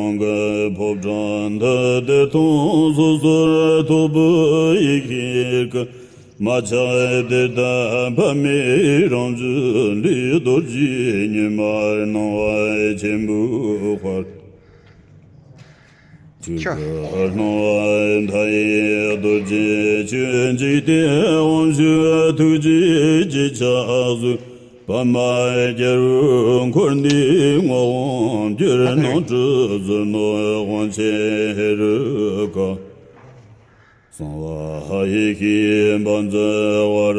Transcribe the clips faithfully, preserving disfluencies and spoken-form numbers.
དབང་གི་ཕོ་བྲང་འདི་དེར་མཐོང་། སོ་སོར་རྟོག་པའི་ཡེ་ཤེས་ཀྱིས། མ་ཆགས་དེར་བལྟ་པ་མེད་རང་བཞིན་ལས། རྡོ་རྗེ་ཉི་མ་སྣང་བ་ཆེན་པོའི་དཔལ། ཆོས་སྐུ་སྣང་བ་མཐའ་ཡས་རྡོ་རྗེ་ཆོས། འཇིག་རྟེན་དབང་ཕྱུག་ཐུགས་རྗེའི་རྗེས་ཆགས་སུ། པདྨ་རྒྱལ་པོས་འཁོར་འདས་བསྔོ་བ་བསྒྱུར། སྣང་སྲིད་ཟིལ་གནོན་དབང་ཆེན་ཧེ་རུ་ཀ། གསང་བ་ཡེ་ཤེས་དཔལ་མཛད་ཝཱ་ར་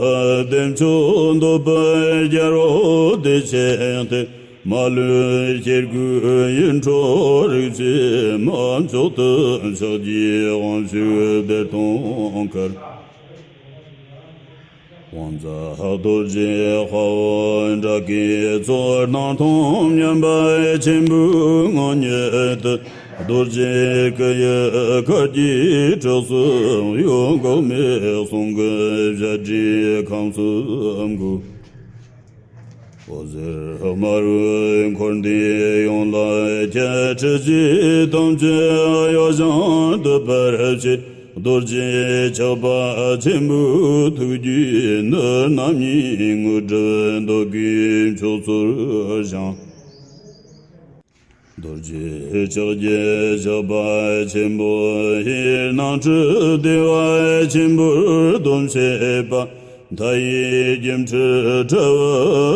ཧ། བདེ་མཆོག་འདོད་པའི་རྒྱལ་པོ་བདེ་ཆེན་ཏེ། མ་ལུས་སྐྱེ་དགུའི་ཡིད་འཕྲོག་རིག་བྱེད་མ། མཆོག་ཏུ་ཕྱག་བགྱིའི་དབང་ཕྱུག་བདེ་སྟོང་དཀར། དབང་མཛད་རྡོ་རྗེ་དཔའ་བོ་ཌཱ་ཀིའི་ཚོགས། སྣང་སྟོང་མཉམ་པ་ཆེན་པོའི་ངང་ཉིད་དུ། རྡོ་རྗེ་སྐུ་ཡི་གར་གྱིས་གྲིབ་སོ་གཡོ། འགག་མེད་གསུང་གི་བཞད་སྒྲས་ཁམས་གསུམ་འགུགས། འོད་ཟེར་དམར་པོས་འཁོར་འདས་ཡོངས་ལ་ཁྱབ། འཁྲུལ་རྒྱུ་ཐམས་ཅད་གཡོ་ཞིང་འདུད་པར་བྱེད། རྡོ་རྗེ་ཆགས་པ་ཆེན་པོའི་ཐུགས་རྒྱུད་ནི། རྣམ་གཉིས་དངོས་གྲུབ་འདོད་དགུའི་མཆོག་སྩོལ་ཞིང་། རྡོ་རྗེ་ལྕགས་ཀྱུ་ཞགས་པ་ཆེན་པོ་ཡིས། སྣང་སྲིད་བདེ་བ་ཆེན་པོར་སྡོམ་བྱེད་པ། མཐའ་ཡས་སྒྱུ་འཕྲུལ་དྲྭ་བའི་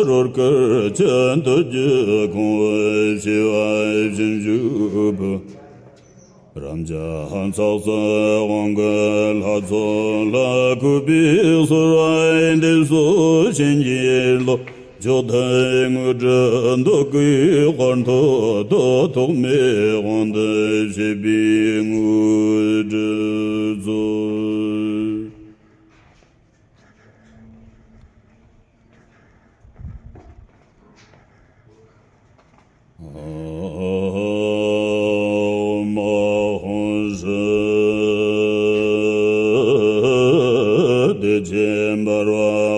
རོལ་གར་གྱིས། འདོད་རྒྱུ་སྐོང་བའི་བྱེ་བ་ཞིབ་འཇུག་པའི། རབ་འབྱམས་ཚོགས་གསོག་དབང་གི་ལྷ་ཚོགས་ལ། གུས་པས་གསོལ་བ་འདེབས་སོ་བྱིན་གྱིས་རློབས། མཆོག་ཐུན་དངོས་གྲུབ་འདོད་དགུའི་དཔལ་མཐོ་སྟོབས། ཐོགས་མེད་དབང་དུ་བྱེད་པའི་དངོས་གྲུབ་སྩོལ། ཨོཾ་ཨཱཿཧཱུྃ་ཧྲཱིཿ། བདེ་ཆེན་འབར་བ་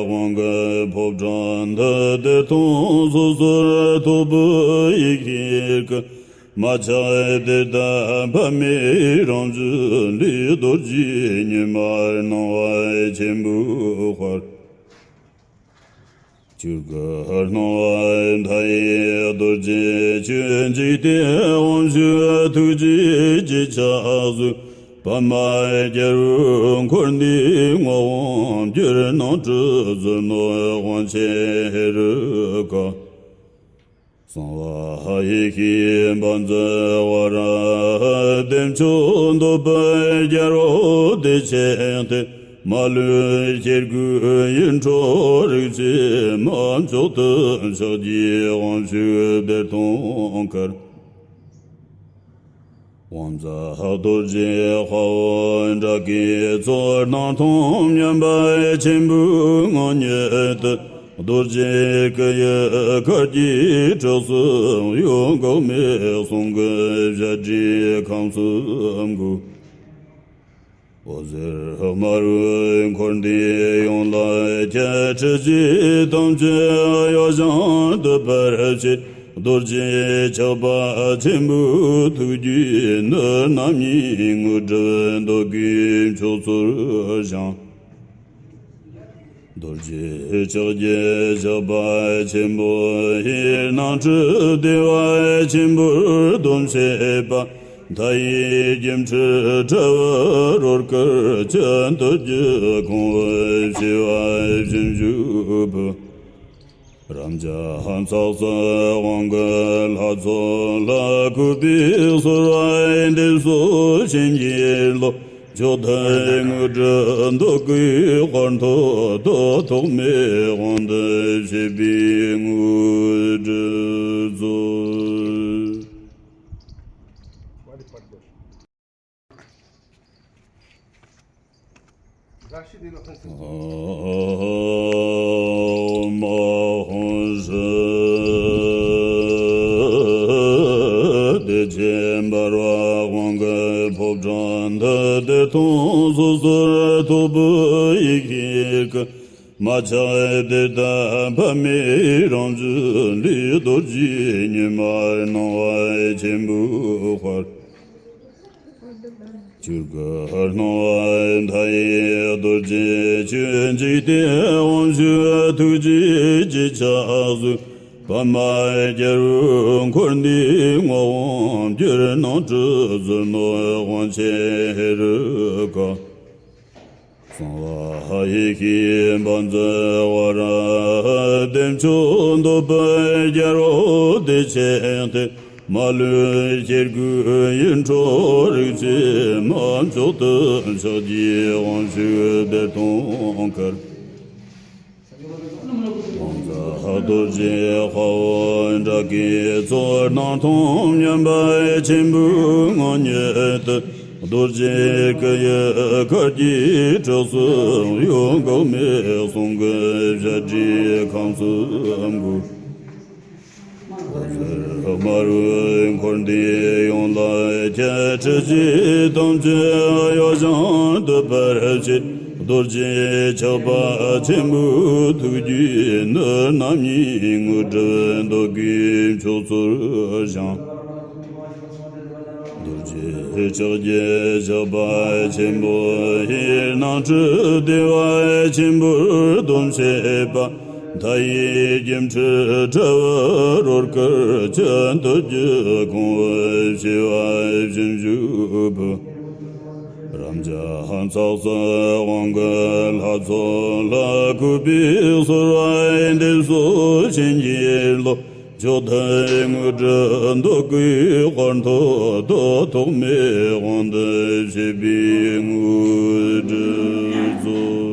དབང་གི་ཕོ་བྲང་འདི། དེར་མཐོང་སོ་སོར་རྟོག་པའི་ཡེ་ཤེས་སྐུ། མ་ཆགས་དེར་བལྟ་པ་མེད་རང་བཞིན་ལས། རྡོ་རྗེ་ཉི་མ་སྣང་བ་ཆེན་པོའི་དཔལ། ཆོས་སྐུ་སྣང་བ་མཐའ་ཡས་རྡོ་རྗེ་ཆོས། འཇིག་རྟེན་དབང་ཕྱུག་ཐུགས་རྗེའི་རྗེས་ཆགས་སུ། པདྨ་རྒྱལ་པོས་འཁོར་འདས་བསྔོ་བ་བསྒྱུར། སྣང་སྲིད་ཟིལ་གནོན་དབང་ཆེན་ཧེ་རུ་ཀ། གསང་བ་ཡེ་ཤེས་དཔལ་མཛད་ཝཱ་ར་ཧ། བདེ་མཆོག་འདོད་པའི་རྒྱལ་པོ་བདེ་ཆེན་ཏེ། མ་ལུས་སྐྱེ་དགུའི་ཡིད་འཕྲོག་རིག་བྱེད་མ། མཆོག་ཏུ་ཕྱག་བགྱིའི་དབང་ཕྱུག་བདེ་སྟོང་དཀར། དབང་མཛད་རྡོ་རྗེ་དཔའ་བོ་ཌཱ་ཀིའི་ཚོགས། སྣང་སྟོང་མཉམ་པ་ཆེན་པོའི་ངང་ཉིད་དུ། རྡོ་རྗེ་སྐུ་ཡི་གར་གྱིས་གྲིབ་སོ་གཡོ། འགག་མེད་གསུང་གི་བཞད་སྒྲས་ཁམས་གསུམ་འགུགས། འོད་ཟེར་དམར་པོས་འཁོར་འདས་ཡོངས་ལ་ཁྱབ། འཁྲུལ་རྒྱུ་ཐམས་ཅད་གཡོ་ཞིང་འདུད་པར་བྱེད། རྡོ་རྗེ་ཆགས་པ་ཆེན་པོའི་ཐུགས་རྒྱུད་ནི། རྣམ་གཉིས་དངོས་གྲུབ་འདོད་དགུའི་མཆོག་སྩོལ་ཞིང་། རྡོ་རྗེ་ལྕགས་ཀྱུ་ཞགས་པ་ཆེན་པོ་ཡིས། སྣང་སྲིད་བདེ་བ་ཆེན་པོར་སྡོམ་བྱེད་པ། མཐའ་ཡས་སྒྱུ་འཕྲུལ་དྲྭ་བའི་རོལ་གར་གྱིས། འདོད་རྒྱུ་སྐོང་བའི་བྱེ་བ་ཞིབ་འཇུག་པའི། རབ་འབྱམས་ཚོགས་གསོག་དབང་གི་ལྷ་ཚོགས་ལ། གུས་པས་གསོལ་བ་འདེབས་སོ་བྱིན་གྱིས་རློབས། མཆོག་ཐུན་དངོས་གྲུབ་འདོད་དགུའི་དཔལ་མཐོ་སྟོབས། ཐོགས་མེད་དབང་དུ་བྱེད་པའི་དངོས་གྲུབ་སྩོལ། ཨོཾ་ཨཱཿཧཱུྃ་ཧྲཱིཿ། བདེ་ཆེན་འབར་བ་དབང་གི་ཕོ་བྲང་འདི། དེར་མཐོང་སོ་སོར་རྟོག་པའི་ཡེ་ཤེས་སྐུ། མ་ཆགས་དེ་ལྟར་ཕ་མའི་རང་བཞིན་ལས། རྡོ་རྗེ་ཉི་མར་སྣང་བ་ཆེན་པོའི་དཔལ། ཆོས་སྐུར་སྣང་བ་མཐའ་ཡས་རྡོ་རྗེ་ཆོས། འཇིག་རྟེན་དབང་ཕྱུག་ཐུགས་རྗེའི་རྗེས་ཆགས་སུ། པདྨ་རྒྱལ་པོས་འཁོར་འདས་བསྔོ་བར་འགྱུར། སྣང་སྲིད་ཟིལ་གནོན་དབང་ཆེན་ཧེ་རུ་ཀ། གསང་བ་ཡེ་ཤེས་དབང་བཛྲ་ཝཱ་ར། བདེ་མཆོག་འདོད་པའི་རྒྱལ་པོ་བདེ་ཆེན་ཏེ། མ་ལུས་སྐྱེ་དགུའི་ཡིད་འཕྲོག་རིག་བྱེད་མ། མཆོག་ཏུ་ཕྱག་བགྱིའི་དབང་ཕྱུག་བདེ་སྟོང་དཀར། དབང་བཛྲ་རྡོ་རྗེ་དཔའ་བོ་ཌཱ་ཀིའི་ཚོགས། སྣང་སྟོང་མཉམ་པ་ཆེན་པོའི་ངང་ཉིད་དུ། རྡོ་རྗེ་སྐུ་ཡི་གར་གྱིས་གྲུབ་སུ་གཡོ། འགག་མེད་གསུང་གི་བྱ་བྲལ་ཁམས་སུ་འགོད། དམར་པོའི་འཁོར་འདས་ཡོངས་ལ་ཁྱབ། འཁྲུལ་ཞིག་ཐམས་ཅད་གཡོ་ཞིང་སྡུད་པར་བྱེད། རྡོ་རྗེ་ཆགས་པ་ཆེན་པོའི་ཐུགས་རྒྱུད་ནི། རྣམ་གཉིས་དངོས་གྲུབ་འདོད་དགུའི་མཆོག་སྩོལ་ཞིང་། རྡོ་རྗེ་ལྕགས་ཀྱུ་ཞགས་པ་ཆེན་པོ་ཡིས། སྣང་སྲིད་བདེ་བ་ཆེན་པོར་སྡོམ་བྱེད་པ། མཐའ་ཡས་སྒྱུ་འཕྲུལ་དྲ་བའི་རོལ་གར་ཅན། བདུད་ཀྱི་གོང་བུ་བྱེ་བ་བཞི་བཞུགས་པའི། རབ་འབྱམས་ཚོགས་གསོག་དབང་གི་ལྷ་ཚོགས་ལ། གུས་པས་གསོལ་བ་འདེབས་སོ་བྱིན་གྱིས་རློབས། མཆོག་ཐུན་དངོས་གྲུབ་འདོད་དགུའི་དཔལ་མཐོ་སྟོབས། ཐོགས་མེད་དབང་དུ་བྱེད་པའི་དངོས་གྲུབ་སྩོལ།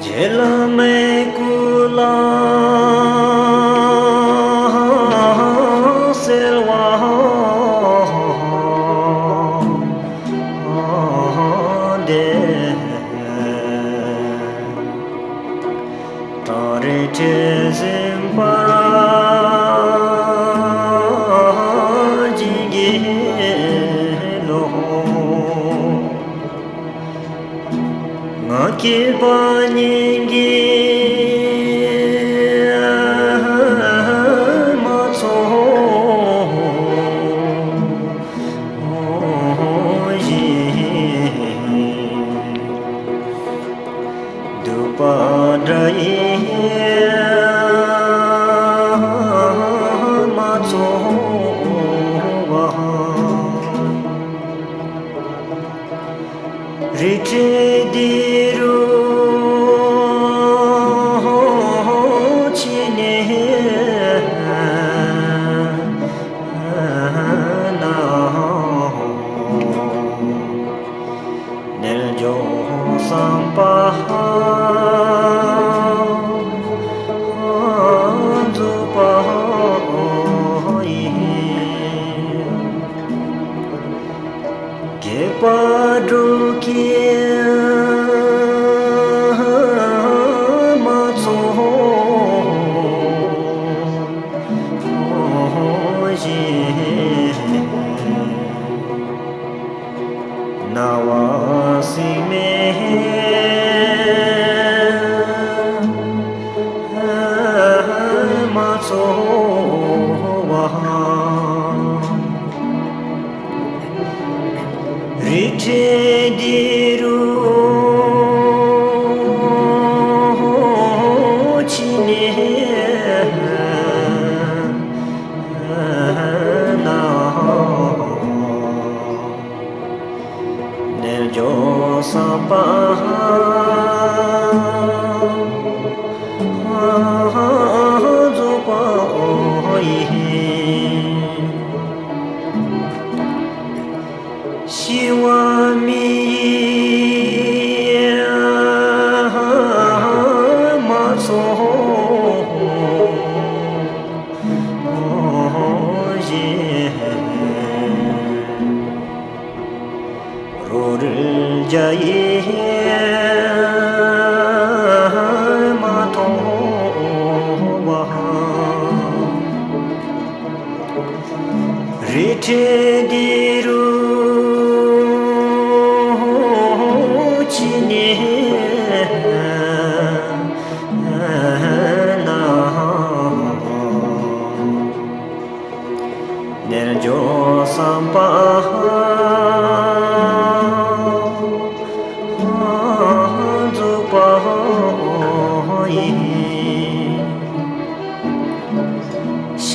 རྗེ་བླ་མའི་སྐུ་ལ་གསོལ་བ་འདེབས། ཏཱ་རེ་ཏྲེ་སེམས་དཔའ་བྱིན་གྱིས་རློབས། ང་སྐྱེས་པ་སྙིང་གི་མ་ཚོམས་བཞིན། སྡུག་པ་དགྲ་ཡིས་མ་ཚོར་བ། རི་ཁྲོད་འདི་རུ་ཕྱིན་ནས་ན། རྣལ་འབྱོར་བསམ་པ་རྫོགས་པ་ཡི། དགེ་བ་སྒྲུབ་ཀྱིས་མ་ཚོམས་བཞིན། སྣང་བ་སྲིད་མེད་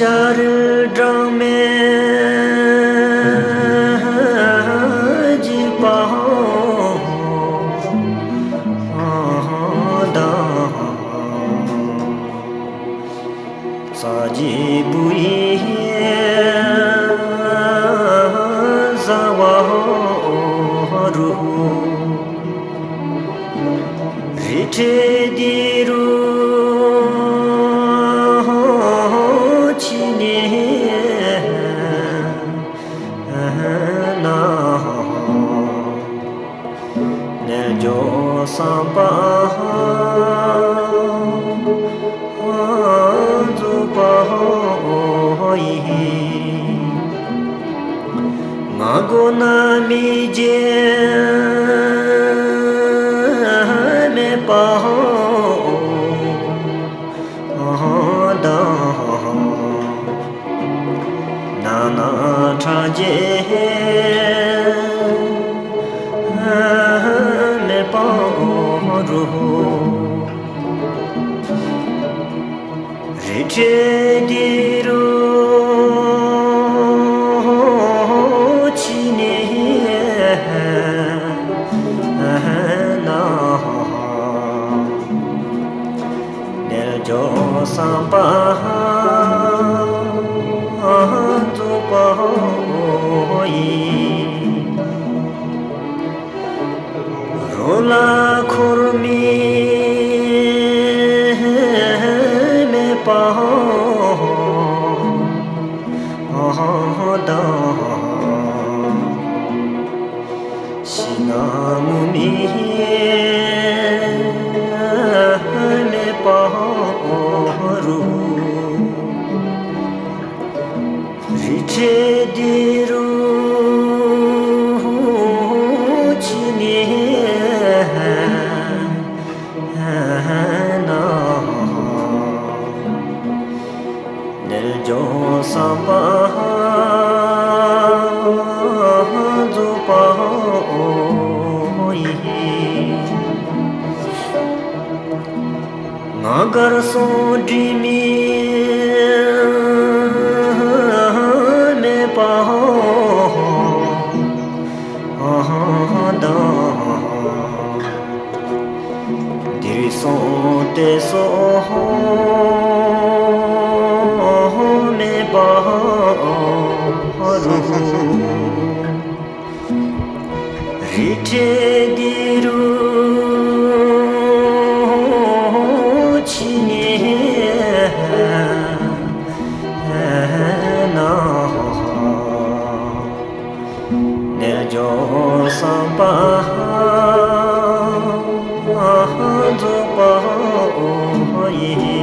ཤར་སྦྲང་མའི་འཇིགས་པ་དང་། ས་གཞི་བུ་ཡི་ཟ་བ་རུ། རི་ཁྲོད་འདི་རུ་ཕྱིན་ནས་ན། རྣལ་འབྱོར་བསམ་པ་རྫོགས་པ་ཡི། ང་རྒོད་ན་མི་བརྗེད་མེད་པ་དང་། ན་ན་ཕྲ་རྒྱས་མེད་པ་རུ། རི་ཁྲོད་འདི་རུ་ཕྱིན་ནས་ན། རྣལ་འབྱོར་བསམ་པ་རྫོགས་པ་ཡི། རོ་ལ་འཁོར་མི་མེད་པ་དང་། ཤི་ན་ངུ་མི་མེད་པ་རུ། རི་ཁྲོད་འདི་རུ་ཕྱིན་ནས་ན། རྣལ་འབྱོར་བསམ་པ་རྫོགས་པ་ཡི། ང་གར་སོང་དྲི་མི་མེད་པ་དང་། འདིར་སོང་དེར་སོང་མེད་པ་རུ། རི་ཁྲོད་འདི་རུ་ཕྱིན་ནས་ན། རྣལ་འབྱོར་བསམ་པ་རྫོགས་པ་ཡི།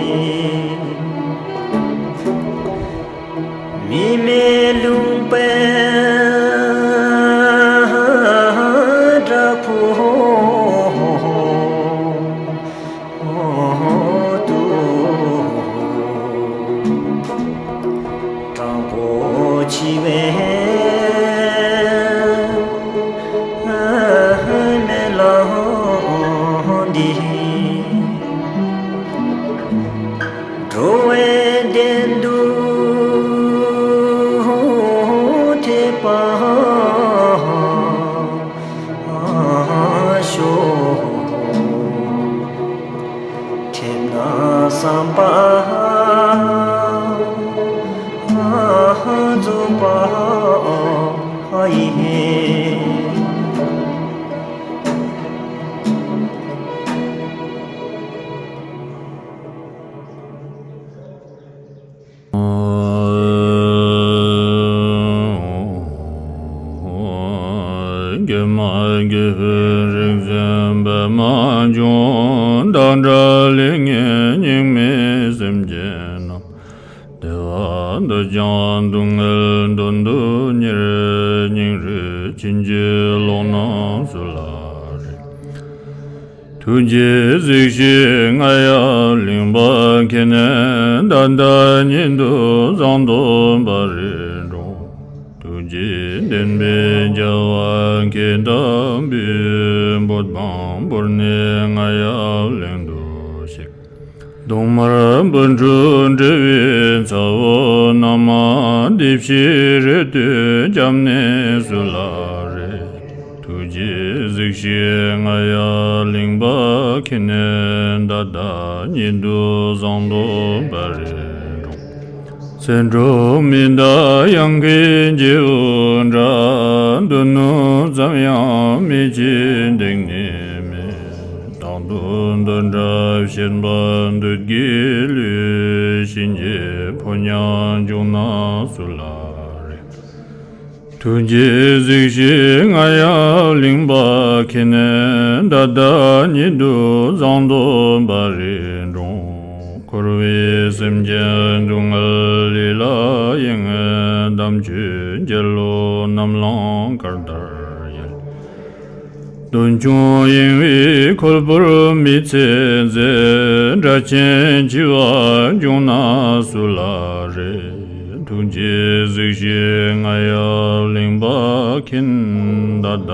མི་མེད་ལུང་པའི་བྲག་ཕུག་ཏུ། དྲང་པོ་འཆི་བའི་མེ་ལོང་འདི། འགྲོ་བའི་གདན་དུ་ཐེབས་པར་ཤོག། ཐེབས་ན་བསམ་པ་རྫོགས་པ་ཡི། ཀྱེ་མ་ཀྱེ་ཧུད་རིག་འཛིན་པདྨ་འབྱུང་། བདག་འདྲ་ལས་ངན་སྙིགས་མའི་སེམས་ཅན་རྣམས། བདེ་བ་འདོད་ཀྱང་སྡུག་བསྔལ་དོན་དུ་གཉེར། སྙིང་རུས་ཕྱིན་ཅི་ལོག་རྣམས་སུ་ལ་རེག། ཐུགས་རྗེས་གཟིགས་ཤིག་རྔ་ཡབ་གླིང་པ་ཁྱེད། ནད་ལྡན་ཉིད་དུ་བཟང་དུ་འབར་རེ་འགྲོ། ཐུགས་རྗེས་བདེན་པའི་རྒྱལ་བ་ཁྱེད་དམ་པའི། བོད་འབངས་བོར་ནས་རྔ་ཡབ་གླིང་དུ་གཤེགས། གདོང་དམར་སྤུན་དྲུག་འབྲེལ་བའི་ཚ་བོ་རྣམས། སྡེ་བཞི་རེ་ལྟོས་བརྒྱབ་ནས་སུ་ལ་རེ། ཐུགས་རྗེས་གཟིགས་ཤིག་རྔ་ཡབ་གླིང་པ་མཁྱེན། ད་ལྟ་ཉིད་དུ་བཟང་དུ་འབར་རེ་འགྲོ། ཚེ་འགྲོ་མི་འདའ་གཡང་གི་རྗེ་བོ་འདྲ། མདུན་ནུབ་ཙམ་ཡང་མི་བྱེད་གདེང་ནི་མེད། རྟག་ཏུ་འདོད་འདྲ་བྱེད་པ་འདོད་ཀྱི་ལུས། གཤིན་རྗེ་ཕོ་ཉ་འབྱུང་ན་སུ་ལ་རེ། ཐུགས་རྗེས་གཟིགས་ཤིག་རྔ་ཡབ་གླིང་པ་མཁྱེན། ད་ལྟ་ཉིད་དུ་བཟང་དུ་འབར་རེ་འགྲོ། འཁོར་བའི་སེམས་ཅན་སྡུག་བསྔལ་ལས་ལ་གཡེང་། དམ་ཆོས་འགྱེད་བློ་རྣམས་ལང་དཀར་ལྟར་ཡལ། གདོན་ཆུང་གཡེང་བས་ཁོལ་པོར་མི་ཚེ་འཛད། དགྲ་ཆེན་འཆི་བ་འབྱུང་ན་སུ་ལ་རེ། ཐུགས་རྗེས་གཟིགས་ཤིག་རྔ་ཡབ་གླིང་པ་མཁྱེན། ད་ལྟ་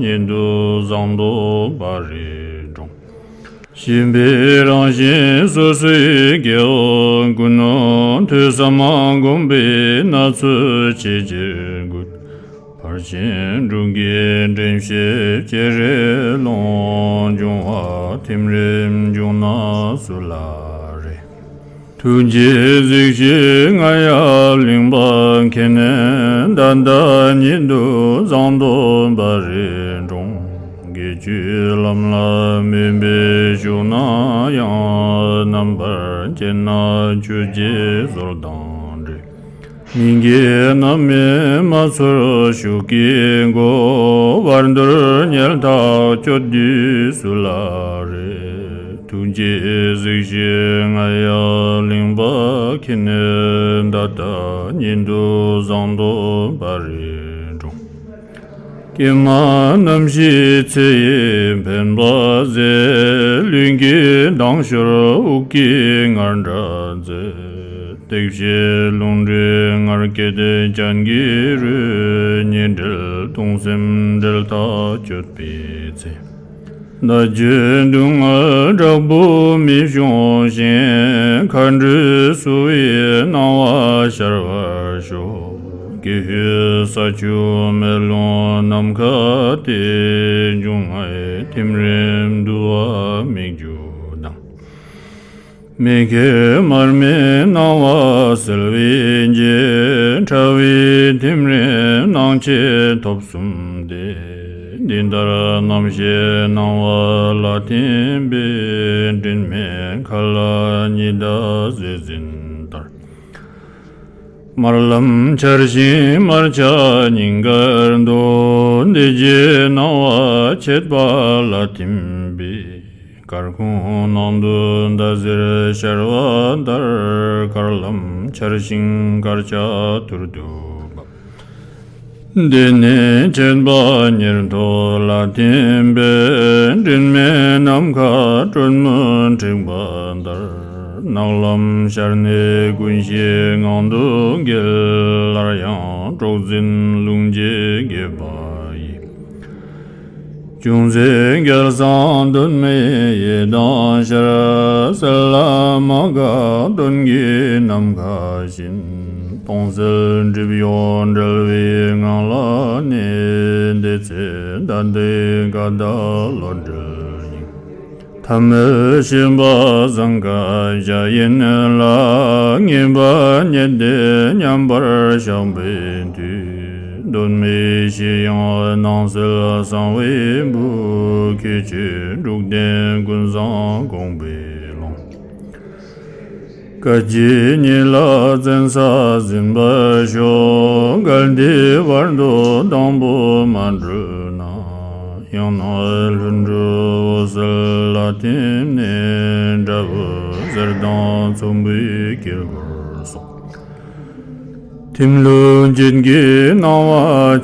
ཉིད་དུ་བཟང་དུ་འབར་རེ་འགྲོ། ཞེན་པའི་རང་བཞིན་སོ་སོའི་སྐྱེ་བོ་ཀུན། ཐོས་བསམ་སྒོམ་པས་སྣ་ཚོགས་ཆེས་ཆེར་རྒུད། ཕར་ཕྱིན་དྲུག་གི་དྲན་ཤེས་བསྐྱེད་རེ་ལོངས། འབྱུང་བ་ཐིམ་རིམ་འབྱུང་ན་སུ་ལ་རེ། ཐུགས་རྗེས་གཟིགས་ཤིག་རྔ་ཡབ་གླིང་པ་མཁྱེན། ད་ལྟ་ཉིད་དུ་བཟང་དུ་འབར་རེ་འགྲོ། དགེ་བཅུའི་ལམ་ལ་མོས་པས་ཞུགས་ན་ཡང་། རྣམ་པར་དཔྱད་ན་ཆོས་ཀྱི་ཟོལ་དང་འདྲེས། སྙིང་གའི་རྣམ་སྨིན་མ་ཚོར་ཤུགས་ཀྱིས་འགོ། བར་དོར་ཉལ་ཐག་གཅོད་དུས་སུ་ལ་རེ། ཐུགས་རྗེས་གཟིགས་ཤིག་རྔ་ཡབ་གླིང་པ་མཁྱེན། ད་ལྟ་ཉིད་དུ་བཟང་དུ་འབར་རེ་འགྲོ། ཀྱེ་མ་རྣམ་ཤེས་ཚེ་ཡི་འཕེན་པ་ཟད། ལུས་ཀྱི་མདངས་ཤོར་དབུགས་ཀྱི་ངར་འདྲ་མཛད། བཏེགས་བྱས་རླུང་འདྲའི་ངར་སྐད་སྤྱན་གྱིས་རོལ། ཉེ་འབྲེལ་གདུང་སེམས་འབྲེལ་ཐག་གཅོད་པའི་ཚེ། བརྡ་བརྒྱུད་སྡུག་བསྔལ་དྲག་པོ་མི་འབྱུང་ཞིང་། མཁའ་འགྲོས་བསུ་བའི་སྣང་བ་ཤར་བར་ཤོག། ཀྱེ་ཧུད་ས་ཆུ་མེ་རླུང་ནམ་མཁའ་སྟེ། འབྱུང་ལྔའི་ཐིམ་རིམ་འདུ་བ་སྨིག་རྒྱུ་དང་། མི་མཁས་མར་མེའི་སྣང་བ་གསལ་བའི་རྗེས། ཕྲ་བའི་ཐིམ་རིམ་སྣང་མཆེད་ཐོབ་གསུམ་སྟེ། འདི་ལྟར་རྣམ་ཤེས་སྣང་བ་ལ་ཐིམ་པས། དྲི་མེད་མཁའ་ལ་ཉི་ཟླ་ཟེར་ཟིན་ལྟར། དམར་ལམ་འཆར་ཞིང་དམར་ཆ་སྙིང་གར་འདོད། འདི་རྗེས་སྣང་བ་མཆེད་པ་ལ་ཐིམ་པས། སྐར་ཁུང་ནང་དུ་ཟླ་ཟེར་ཤར་བ་ལྟར། དཀར་ལམ་འཆར་ཞིང་དཀར་ཆ་ཐུར་དུ་འབབ། འདི་ནི་མཆེད་པ་ཉེར་ཐོབ་ལ་ཐིམ་པས། སྤྲིན་མེད་ནམ་མཁའ་སྤྲོས་མུན་འཁྲིགས་པ་ལྟར། ནག་ལམ་ཤར་ནས་ཀུན་གཞིའི་ངང་དུ་འགྱེལ། སླར་ཡང་སྲོག་འཛིན་རླུང་རྗེས་འགེབས་པ་ཡིས། ཅུང་ཟད་བརྒྱལ་སང་གདོད་མའི་ཡེ་དང་ཤར། གསལ་ལ་མ་འགགས་གདོན་གྱི་ནམ་མཁའ་བཞིན། སྟོང་གསལ་སྒྲིབ་གཡོགས་བྲལ་བའི་ངང་ལ་གནས། དེ་ཚེ་ད་ལྟའི་དགའ་ཟླ་བློ་བྲལ་སྙིང་། ཐ་མལ་ཞེན་པ་ཟང་ཁ་བྱ་ཡིན་ལ། ངེས་པ་རྙེད་དེ་མཉམ་པར་བཞག་པའི་མཐུས། གདོད་མའི་གཞི་དབྱིངས་སྣང་གསལ་གསང་བའི་སྦུག། ཁྱད་ཆོས་དྲུག་ལྡན་ཀུན་བཟང་དགོངས་པའི་ཀློང་། སྐད་ཅིག་ཉིད་ལ་བཙན་ས་ཟིན་པར་ཤོག། གལ་ཏེ་བར་དོ་དང་པོ་མ་གྲོལ་ན། ཡང་ན་ལྷུན་གྲུབ་འོད་གསལ་ལ་ཐིམ་ནས། འདྲ་བོ་ཟེར་དང་ཚོམ་བུའི་དཀྱིལ་འཁོར་སོགས། ཐིམ་རླུང་ཅན་གྱི་སྣང་བ་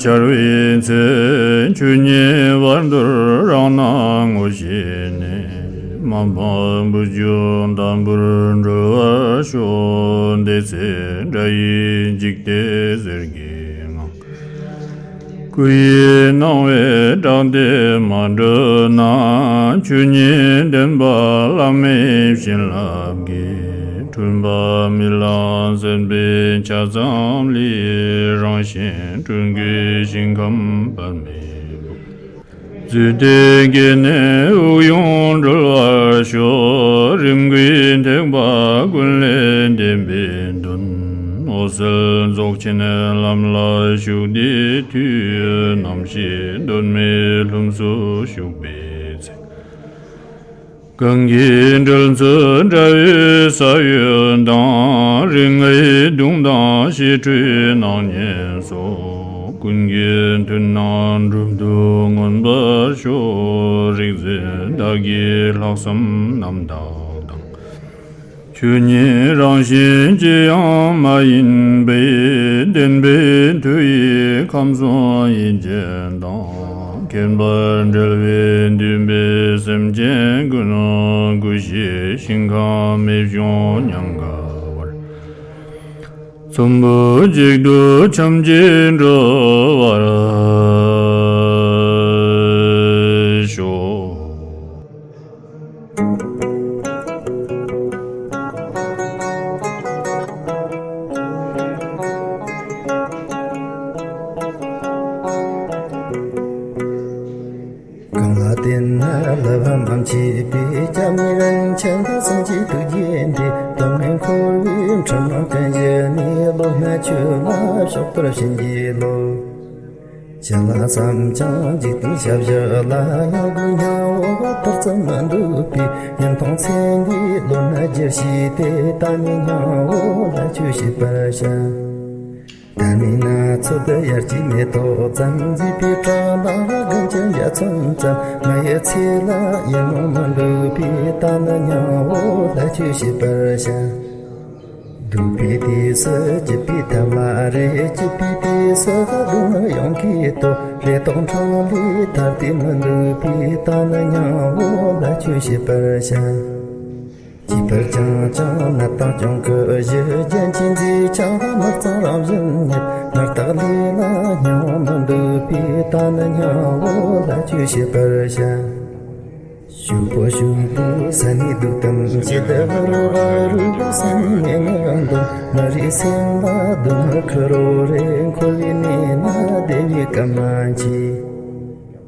འཆར་བའི་ཚེ། ཆོས་ཉིད་བར་དོར་རང་སྣང་ངོ་ཤེས་ནས། མ་སྤངས་བུ་བཅོལ་དམ་པོར་གྲོལ་བར་ཤོག། དེ་ཚེ་དགྲ་ཡིས་འཇིགས་ཏེ་ཟེར་གྱི་ངང་། སྐུ་ཡི་སྣང་བས་སྐྲག་སྟེ་མ་གྲོལ་ན། ཆོས་ཉིད་བདེན་པ་བླ་མེད་བྱིན་རླབས་ཀྱིས། འཁྲུལ་པ་རྨི་ལམ་སེལ་བའི་ཆ་ཙམ་ལས། རང་བཞིན་སྤྲུལ་སྐུའི་ཞིང་ཁམས་པདྨའི་སྦུབས། རྫུས་ཏེ་སྐྱེས་ནས་དབུགས་དབྱུང་གྲོལ་བར་ཤོག། རིམ་གྱིས་ཐེག་པ་ཀུན་ལས་འདས་པའི་དོན། འོད་གསལ་རྫོགས་ཆེན་ལམ་ལ་ཞུགས་དེའི་མཐུས། རྣམ་ཤེས་གདོད་མའི་ལྷུམས་སུ་ཞུགས་པའི་ཚེ། གང་གི་འགྲོས་ཚུལ་འདྲ་བའི་ས་བོན་དང་། རིགས་ལྔའི་གདུང་དང་ཞི་ཁྲོའི་སྣང་བརྙན་སོགས། ཀུན་གྱི་མཐུན་སྣང་སྒྲུབ་ཏུ་མངོན་པར་ཤོག། རིག་འཛིན་བདག་གི་ལྷག་བསམ་རྣམ་དག་དང་། ཆོས་ཉིད་རང་བཞིན་ཅི་ཡང་མ་ཡིན་པའི། བདེན་པའི་མཐུ་ཡིས་ཁམས་གསུམ་ཡིད་ཅན་དང་། ཁྱད་པར་འབྲེལ་བའི་འདུན་པའི་སེམས་ཅན་ཀུན། སྐུ་བཞིའི་ཞིང་ཁམས་མི་གཞོམ་ཉམས་དགའ་བར། ཚོམ་བུ་གཅིག་ཏུ་ཆོམ་གྱིས་འགྲོ་བར་ཤོག། གང་ལ་བརྟེན་ན་བསླུ་བ་མ་མཆིས་པའི། སྐྱབས་གནས་རིན་ཆེན་སེམས་ཀྱི་ཐུགས་རྗེ་འདི། དོན་མེད་འཁོར་བའི་འཁྲུལ་སྣང་ཀུན་ཞི་ནས། བློ་སྣ་ཆོས་ལ་ཕྱོགས་བསྟོད་བྱིན་གྱིས་རློབས། ཅི་ལ་བསམ་ཀྱང་འཇིག་རྟེན་ཞབས་ཞུ་ལ། ཡང་སྒོས་སྙིང་པོ་ཐར་ཚུལ་མི་འདོད་པའི། ཉན་མཐོང་མཚན་ཉིད་བློ་སྣ་རྒྱུར་བྱས་ཏེ། ད་ནི་སྙིང་པོ་ལ་ཆོས་བྱེད་པར་བྱ། ད་ནི་ན་ཚོད་དུ་ཡར་གྱི་མེ་ཏོག་ཙམ། མཛེས་པའི་བྲང་ལ་དགུན་གྱི་འཇའ་ཚོན་ཙམ། མི་ཡི་ཚེ་ལ་ཡིད་སྨོན་མི་འདོད་པའི། ད་ནི་སྙིང་པོ་ལ་ཆོས་བྱེད་པར་བྱ། སྡུག་པའི་དུས་སུ་སྐྱིད་པའི་ཐབས་ལ་རེ། སྐྱིད་པའི་དུས་སུ་སྡུག་བསྔལ་ཡོངས་གིས་ལྟོས། ལས་རྟོག་འཕྲོ་ལས་ཐར་ཏེ་མི་འདོད་པའི། ད་ནི་སྙིང་པོ་ལ་ཆོས་བྱེད་པར་བྱ། སྐྱིད་པར་བཅངས་ཀྱང་ནད་དང་གྱོང་གུད་ཞི། རྒྱན་གྱིས་མཛེས་ཀྱང་མི་གཙང་རང་བཞིན་ཉིད། ནོར་རྟགས་ལས་ལ་སྙིང་པོ་མི་འདོད་པའི། ད་ནི་སྙིང་པོ་ལ་ཆོས་བྱེད་པར་བྱ། ཕྱུག་པོ་ཕྱུག་པོ་ས་ནས་སྡུག་དང་བཅས། ཧ་རུ་ཧ་རུ་ས་ནས་ངན་འདོད། མི་རིགས་སེམས་ལ་སྡུག་བསྔལ་ཁུར་རོ་རེ། འཁོར་བའི་གནས་ན་བདེ་བའི་སྐད་མ་མཆིས།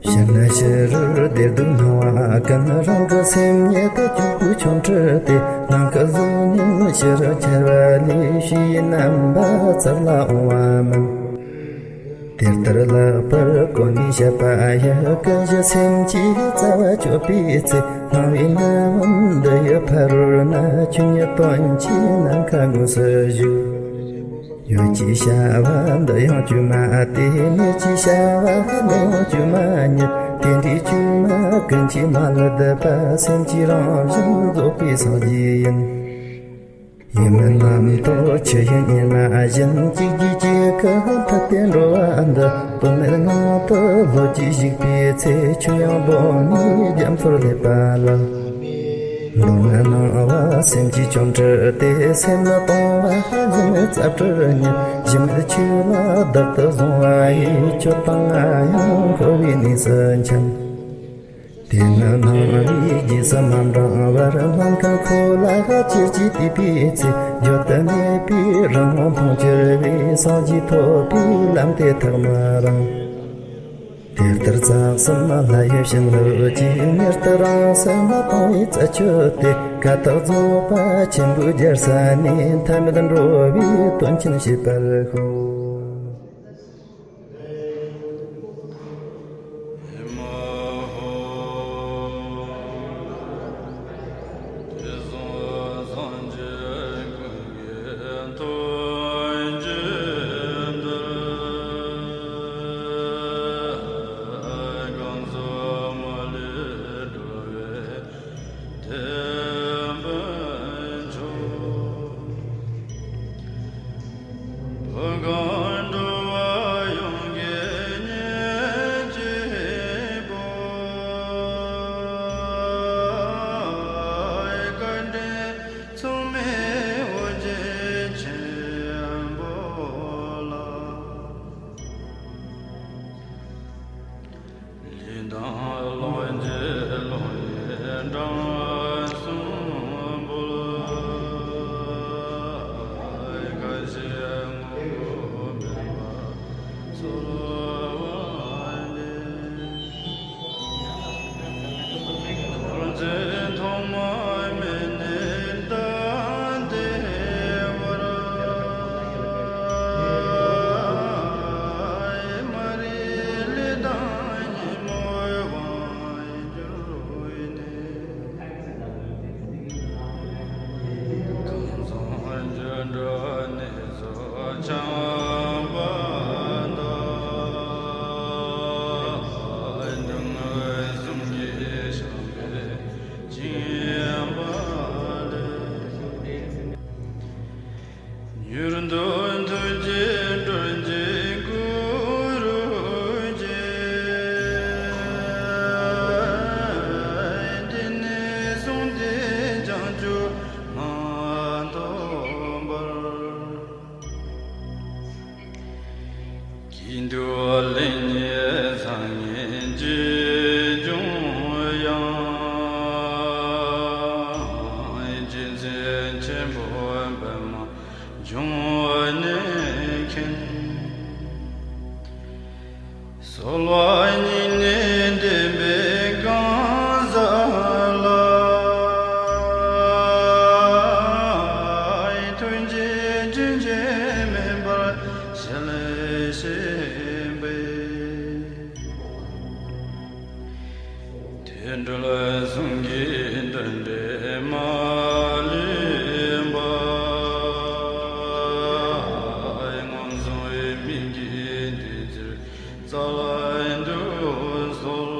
ཕྱིར་ན་ཕྱི་རོལ་བདེ་སྡུག་སྣང་བ་ཀུན། རང་གི་སེམས་ཉིད་དུ་གྱུར་པའི་ཆོ་འཕྲུལ་ཏེ། ནམ་མཁའ་གཟུགས་བརྙན་ཕྱི་རོལ་འཆར་བ་ལས། ཕྱི་ཡི་རྣམ་པ་རྩ་ལ་འོང་བ་མིན། དེ་ལྟར་ལེགས་པར་གོ་ནས་བཤད་པ་ཡི། ཀུན་གཞི་སེམས་ཀྱི་རྩ་བ་གཅོད་པའི་ཚེ། སྣང་བའི་རྣམ་འདི་ཡི་ཕ་རོལ་ན། ཆོས་ཉིད་དོན་གྱི་ནམ་མཁའ་དངོས་སུ་བཞུགས། ཡོད་ཅེས་བྱ་བ་འདི་ཡང་བཅོས་མ་སྟེ། མེད་ཅེས་བྱ་བ་འདི་ཡང་བཅོས་མ་ཉིད། དེ་འདྲའི་བཅོས་མ་ཀུན་གྱིས་མ་བསླད་པ། སེམས་ཀྱི་རང་བཞིན་རྫོགས་པའི་སངས་རྒྱས་ཡིན། ཡིད་མིན་རྣམ་རྟོག་ཆུ་ཡི་གཉེར་མ་བཞིན། གཅིག་གིས་གཅིག་གི་འཐབ་སྟེ་འགྲོ་བ་འདི། དོན་མེད་ངང་དུ་ལྷོད་ཀྱིས་ཞིག་པའི་ཚེ། ཆོས་དབྱིངས་སྒོ་ནས་རྒྱ་མཚོར་སླེབས་པ་ལ། མདོར་ན་སྣང་བ་སེམས་ཀྱི་ཆོ་འཕྲུལ་ཏེ། སེམས་ལ་གཏོང་བ་གཞི་མེད་རྩལ་སྤྲུལ་ཉིད། གཞི་མེད་ཆོས་ལ་བདག་ཏུ་བཟུང་བ་ཡིས། ཁྱོད་དང་ང་ཡང་འཁོར་བའི་གནས་སུ་འཁྱམས། དེས་ན་སྣང་བའི་རྗེས་སུ་མ་འབྲང་བར། སྣང་མཁན་ཁོ་ལ་ཅིར་གྱིས་བལྟས་པའི་ཚེ། བརྗོད་དུ་མེད་པའི་རང་ངོ་མཐོང་གྱུར་པའི། སངས་རྒྱས་ཐོབ་པའི་ལམ་དེ་ཐག་མི་རིང་། དེ་ལྟར་རྩ་གསུམ་ལྷ་ཡི་བྱིན་རླབས་ཀྱིས། མྱུར་དུ་རང་སེམས་མ་སྤངས་པའི་རྩད་གཅོད་དེ། ཀ་དག་རྫོགས་པ་ཆེན་པོའི་རྒྱལ་ས་ནས། ཐ་མལ་འགྲོ་བའི་དོན་ཆེན་བྱེད་པར་ཤོག། མྱུར་དུ་ཐུགས་རྗེས་སྤྲུལ་གྱི་གུ་རུ་ཆེ། དེ་ནས་བཟུང་སྟེ་བྱང་ཆུབ་མ་ཐོབ་བར། སྐྱིད་སྡུག་ལེགས་ཉེས་བཟང་ངན་ཅི་བྱུང་ཡང་། རྗེ་བཙུན་ཆེན་པོ་པདྨ་འབྱུང་གནས་མཁྱེན། གསོལ་བ་སྙིང་ནས་འདེབས་པའི་གང་ཟག་ལ། ཐུགས་རྗེ་རྒྱུན་ཆད་མེད་པར་ཞལ་བཞེས་པའི། དུད་འགྲོ་གསུམ་གྱི་དོན་འདྲེན་མ་ལུས་པ། ངན་སོང་མིག་གི་འདུས་རྩིར་རྩ་ལས་འདུ་སོལ།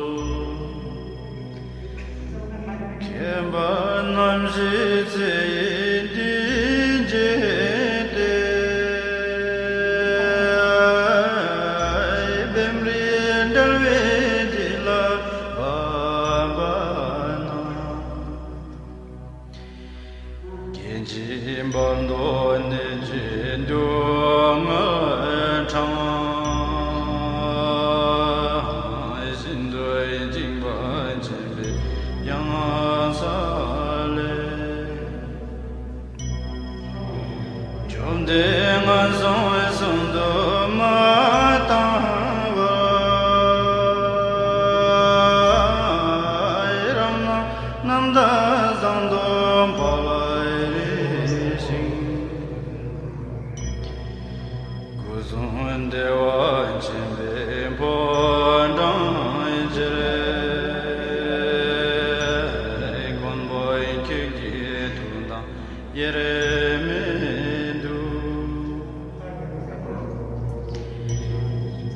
མཁྱེན་པ་རྣམ་བཞིའི་ཚེ་ཡི་འདུས་བྱས་ཏེ། བེམ་རིག་འབྲེལ་བའི་དུས་ལ་བབ་པ་ན། སྐད་ཅིག་བར་དུ་གནོད་བྱེད་སྡུག་བསྔལ་འཕྲང་། ཤིན་ཏུ་འཇིགས་པ་ཆེན་པོའི་གཡང་ས་ལས། བཅོམ་ལྡན་ངན་སོང་གསུམ་དུ་མ་བཏང་བར། རང་སྣང་རྣམ་དག་བཟང་དུ་འཕེལ་བར་ཤོག། སྐུ་གསུང་བདེ་བ་ཆེན་པོའི་ཕོ་བྲང་ཕྱིར། མགོན་པོ་ཁྱེད་ཀྱི་ཐུགས་དམ་དབྱེར་མེད་དུ།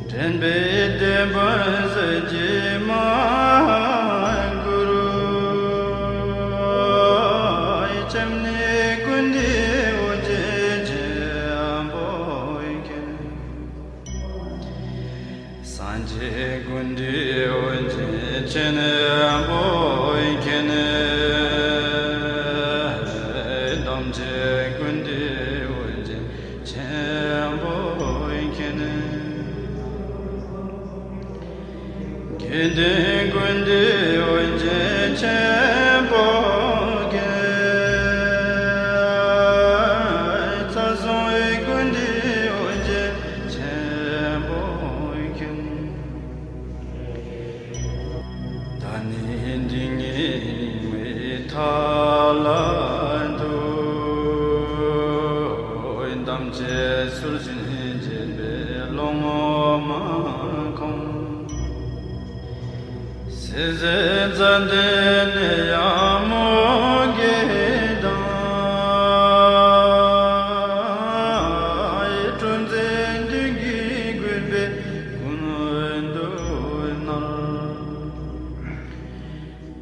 འདྲེན་པའི་དེད་དཔོན་གསེར་གྱི་མར་གུར། སྤྱན་ནི་ཀུན་འདུས་ཨོ་རྒྱན་ཆེན་པོ་མཁྱེན། སངས་རྒྱས་ཀུན་འདུས་ཨོ་རྒྱན་ཆེན་པོ་མཁྱེན། ཐམས་ཅད་ཀུན་འདུས་ཨོ་རྒྱན་ཆེན་པོ་མཁྱེན། དགེ་འདུན་ཀུན་འདུས་ཨོ་རྒྱན་ཆེན་པོ་མཁྱེན། ཚར་གསུམ་ཀུན་འདུས་ཨོ་རྒྱན་ཆེན་པོ་མཁྱེན། ད་ནི་འདི་ཉིད་མི་ཐ་ལ་འདུ། ཐམས་ཅད་ཚུལ་བཞིན་བྱེད་པའི་སློབ་མ་ཁོང་། ཟས་ཟད་མཛའ་འབྲེལ་ནི་ཡང་མོ་གེ་དང་། སྤྲོ་མཛད་འདུན་གྱི་གུས་པས་ཀུན་འདུན་ནར།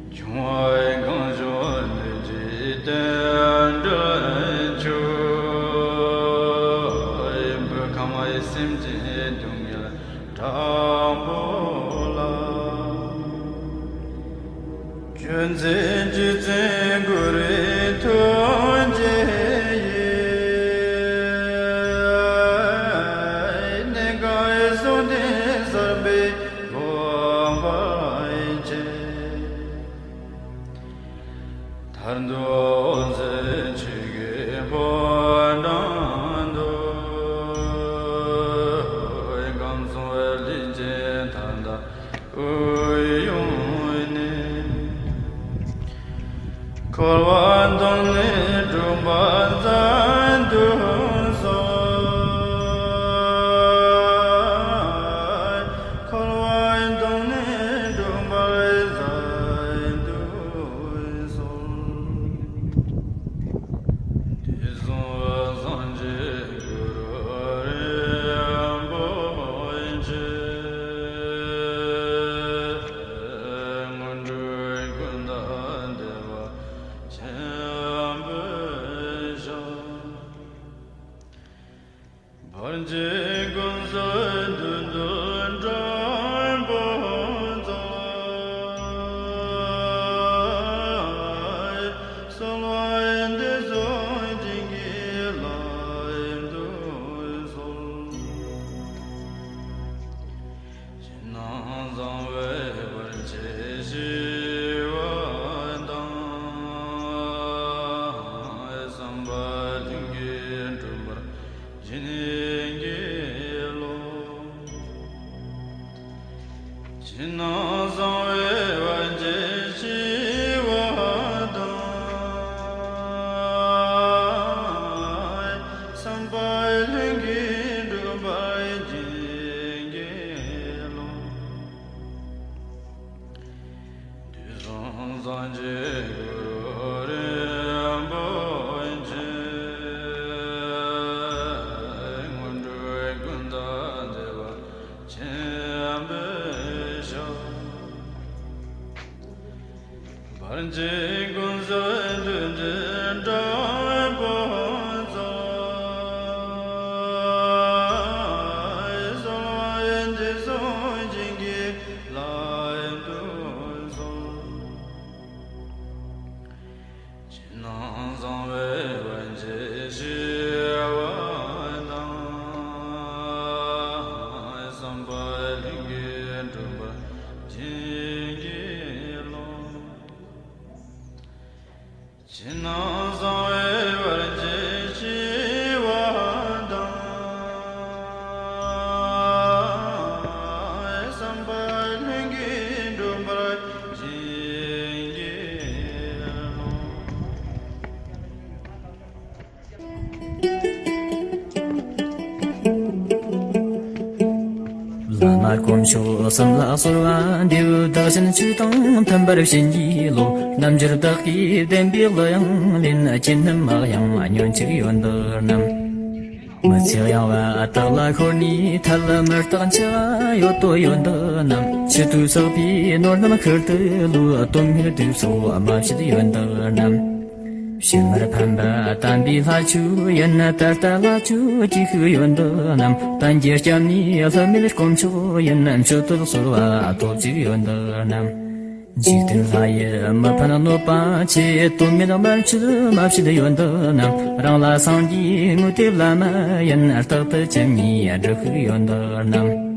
འབྱུང་བ་གང་བྱུང་གནོད་བྱེད་དུད་འགྲོའི་ཆོས། བོད་ཁམས་སེམས་ཅན་སྡུག་བསྔལ་དྲག་པོ་ལ། སྐྱོན་མཛད་རྗེ་བཙུན་གུ་རུའི་ཐུགས་རྗེ་ཡིས། གནས་འགའ་གསུང་རྟེན་གསར་པའི་དགོངས་པ་བཅས། མཐར་ཐུག་འོད་གསལ་ཆོས་ཀྱི་ཕོ་བྲང་དུ། ཁམས་གསུམ་ལས་ཀྱི་མཐའ་དག་དབུས་གཡོན་ནས། འཁོར་བ་དང་ནི་འཁྲུག་པ་མཛད་དུ་གསོལ། འཁོར་བ་དང་ནི་འཁྲུག་པ་མཛད་དུ་གསོལ། དུས་གསུམ་སངས་རྒྱས་གུ་རུ་རིན་པོ་ཆེ། སྔོན་འགྲོའི་ཀུན་ཏུ་བདེ་བ་ཆེན་པོའི་ཞབས། བར་ཆད་ཀུན་སེལ་བདུད་འདུལ་དྲག་པོ་རྩལ། གསོལ་བ་འདེབས་སོ་བྱིན་གྱིས་བརླབ་ཏུ་གསོལ། ཕྱི་ནང་གསང་བའི་བར་ཆད་ཞི་བ་དང་། བསམ་པ་ལྷུན་གྱིས་འགྲུབ་པར་བྱིན་གྱིས་རློབས། ཕྱི་ནང་གསང་བའི་བར་ཆད་ཞི་བ་དང་། བསམ་པ་ལྷུན་གྱིས་འགྲུབ་པར་བྱིན་གྱིས་རློབས། དུས་གསུམ་སངས་རྒྱས་གུ་རུ་རིན་པོ་ཆེ། སྔོན་འགྲོའི་ཀུན་ཏུ་བདེ་བ་ཆེན་པོའི་ཞབས། བར་ཆད་ཀུན་སེལ་བདུད་འདུལ་དྲག་པོ་རྩལ། གསོལ་བ་འདེབས་སོ་བྱིན་གྱིས་བརླབ་ཏུ་གསོལ། ཕྱི་ནང་གསང་བའི་བར་ཆད་ཞི་བ་དང་། བསམ་པ་ལྷུན་གྱིས་འགྲུབ་པར་བྱིན་གྱིས་རློབས། ཕྱི་ནང་གསང་བའི་བར་ཆད་ཞི་བ་དང་། བསམ་པ་ལྷུན་གྱིས་འགྲུབ་པར་བྱིན་གྱིས་རློབས། བླ་མ་དཀོན་མཆོག་གསུམ་ལ་གསོལ་བ་འདེབས། བདག་གཞན་ཆོས་དང་མཐུན་པར་བྱིན་གྱིས་རློབས། རྣལ་འབྱོར་བདག་གིས་བསྟན་པའི་གླུ་དབྱངས་ལེན། ཅི་ནུས་མ་དབྱངས་ཉོན་ཅིག་ཡོན་བདག་རྣམས། མི་ཚེ་གཡེང་བ་དག་ལ་ཤོར་ནས་ཐལ། མི་རྟག་འཆི་བ་ཡོད་དོ་ཡོན་བདག་རྣམས། མཆུ་ཏོ་བསྲེགས་པའི་ནོར་རྣམས་ཤུལ་དུ་བླུགས། དོན་མེད་དུག་སོགས་མ་བྱེད་ཡོན་བདག་རྣམས། ཕྱི་མར་ཕན་པ་དམ་པའི་ལྷ་ཆོས་ཡིན། ད་ལྟ་ལྷ་ཆོས་ཀྱི་ཤུགས་ཡོན་བདག་རྣམས། གཏན་གྱི་སྐྱབས་གནས་ལྷུ་མེད་དཀོན་མཆོག་ཡིན། མཆོད་བསྟོད་གསོལ་བ་ཐོབ་ཅིག་ཡོན་བདག་རྣམས། འཇིག་རྟེན་ལྷ་ཡི་མི་ཕན་གནོད་པ་ཆེ། དོན་མེད་དམར་མཆོད་མ་བྱེད་ཡོན་བདག་རྣམས། རང་ལ་སངས་རྒྱས་དངོས་དེ་བླ་མ་ཡིན། རྟག་ཏུ་ཁྱིམ་གཉིས་སྒྲུབ་ཤིག་ཡོན་བདག་རྣམས།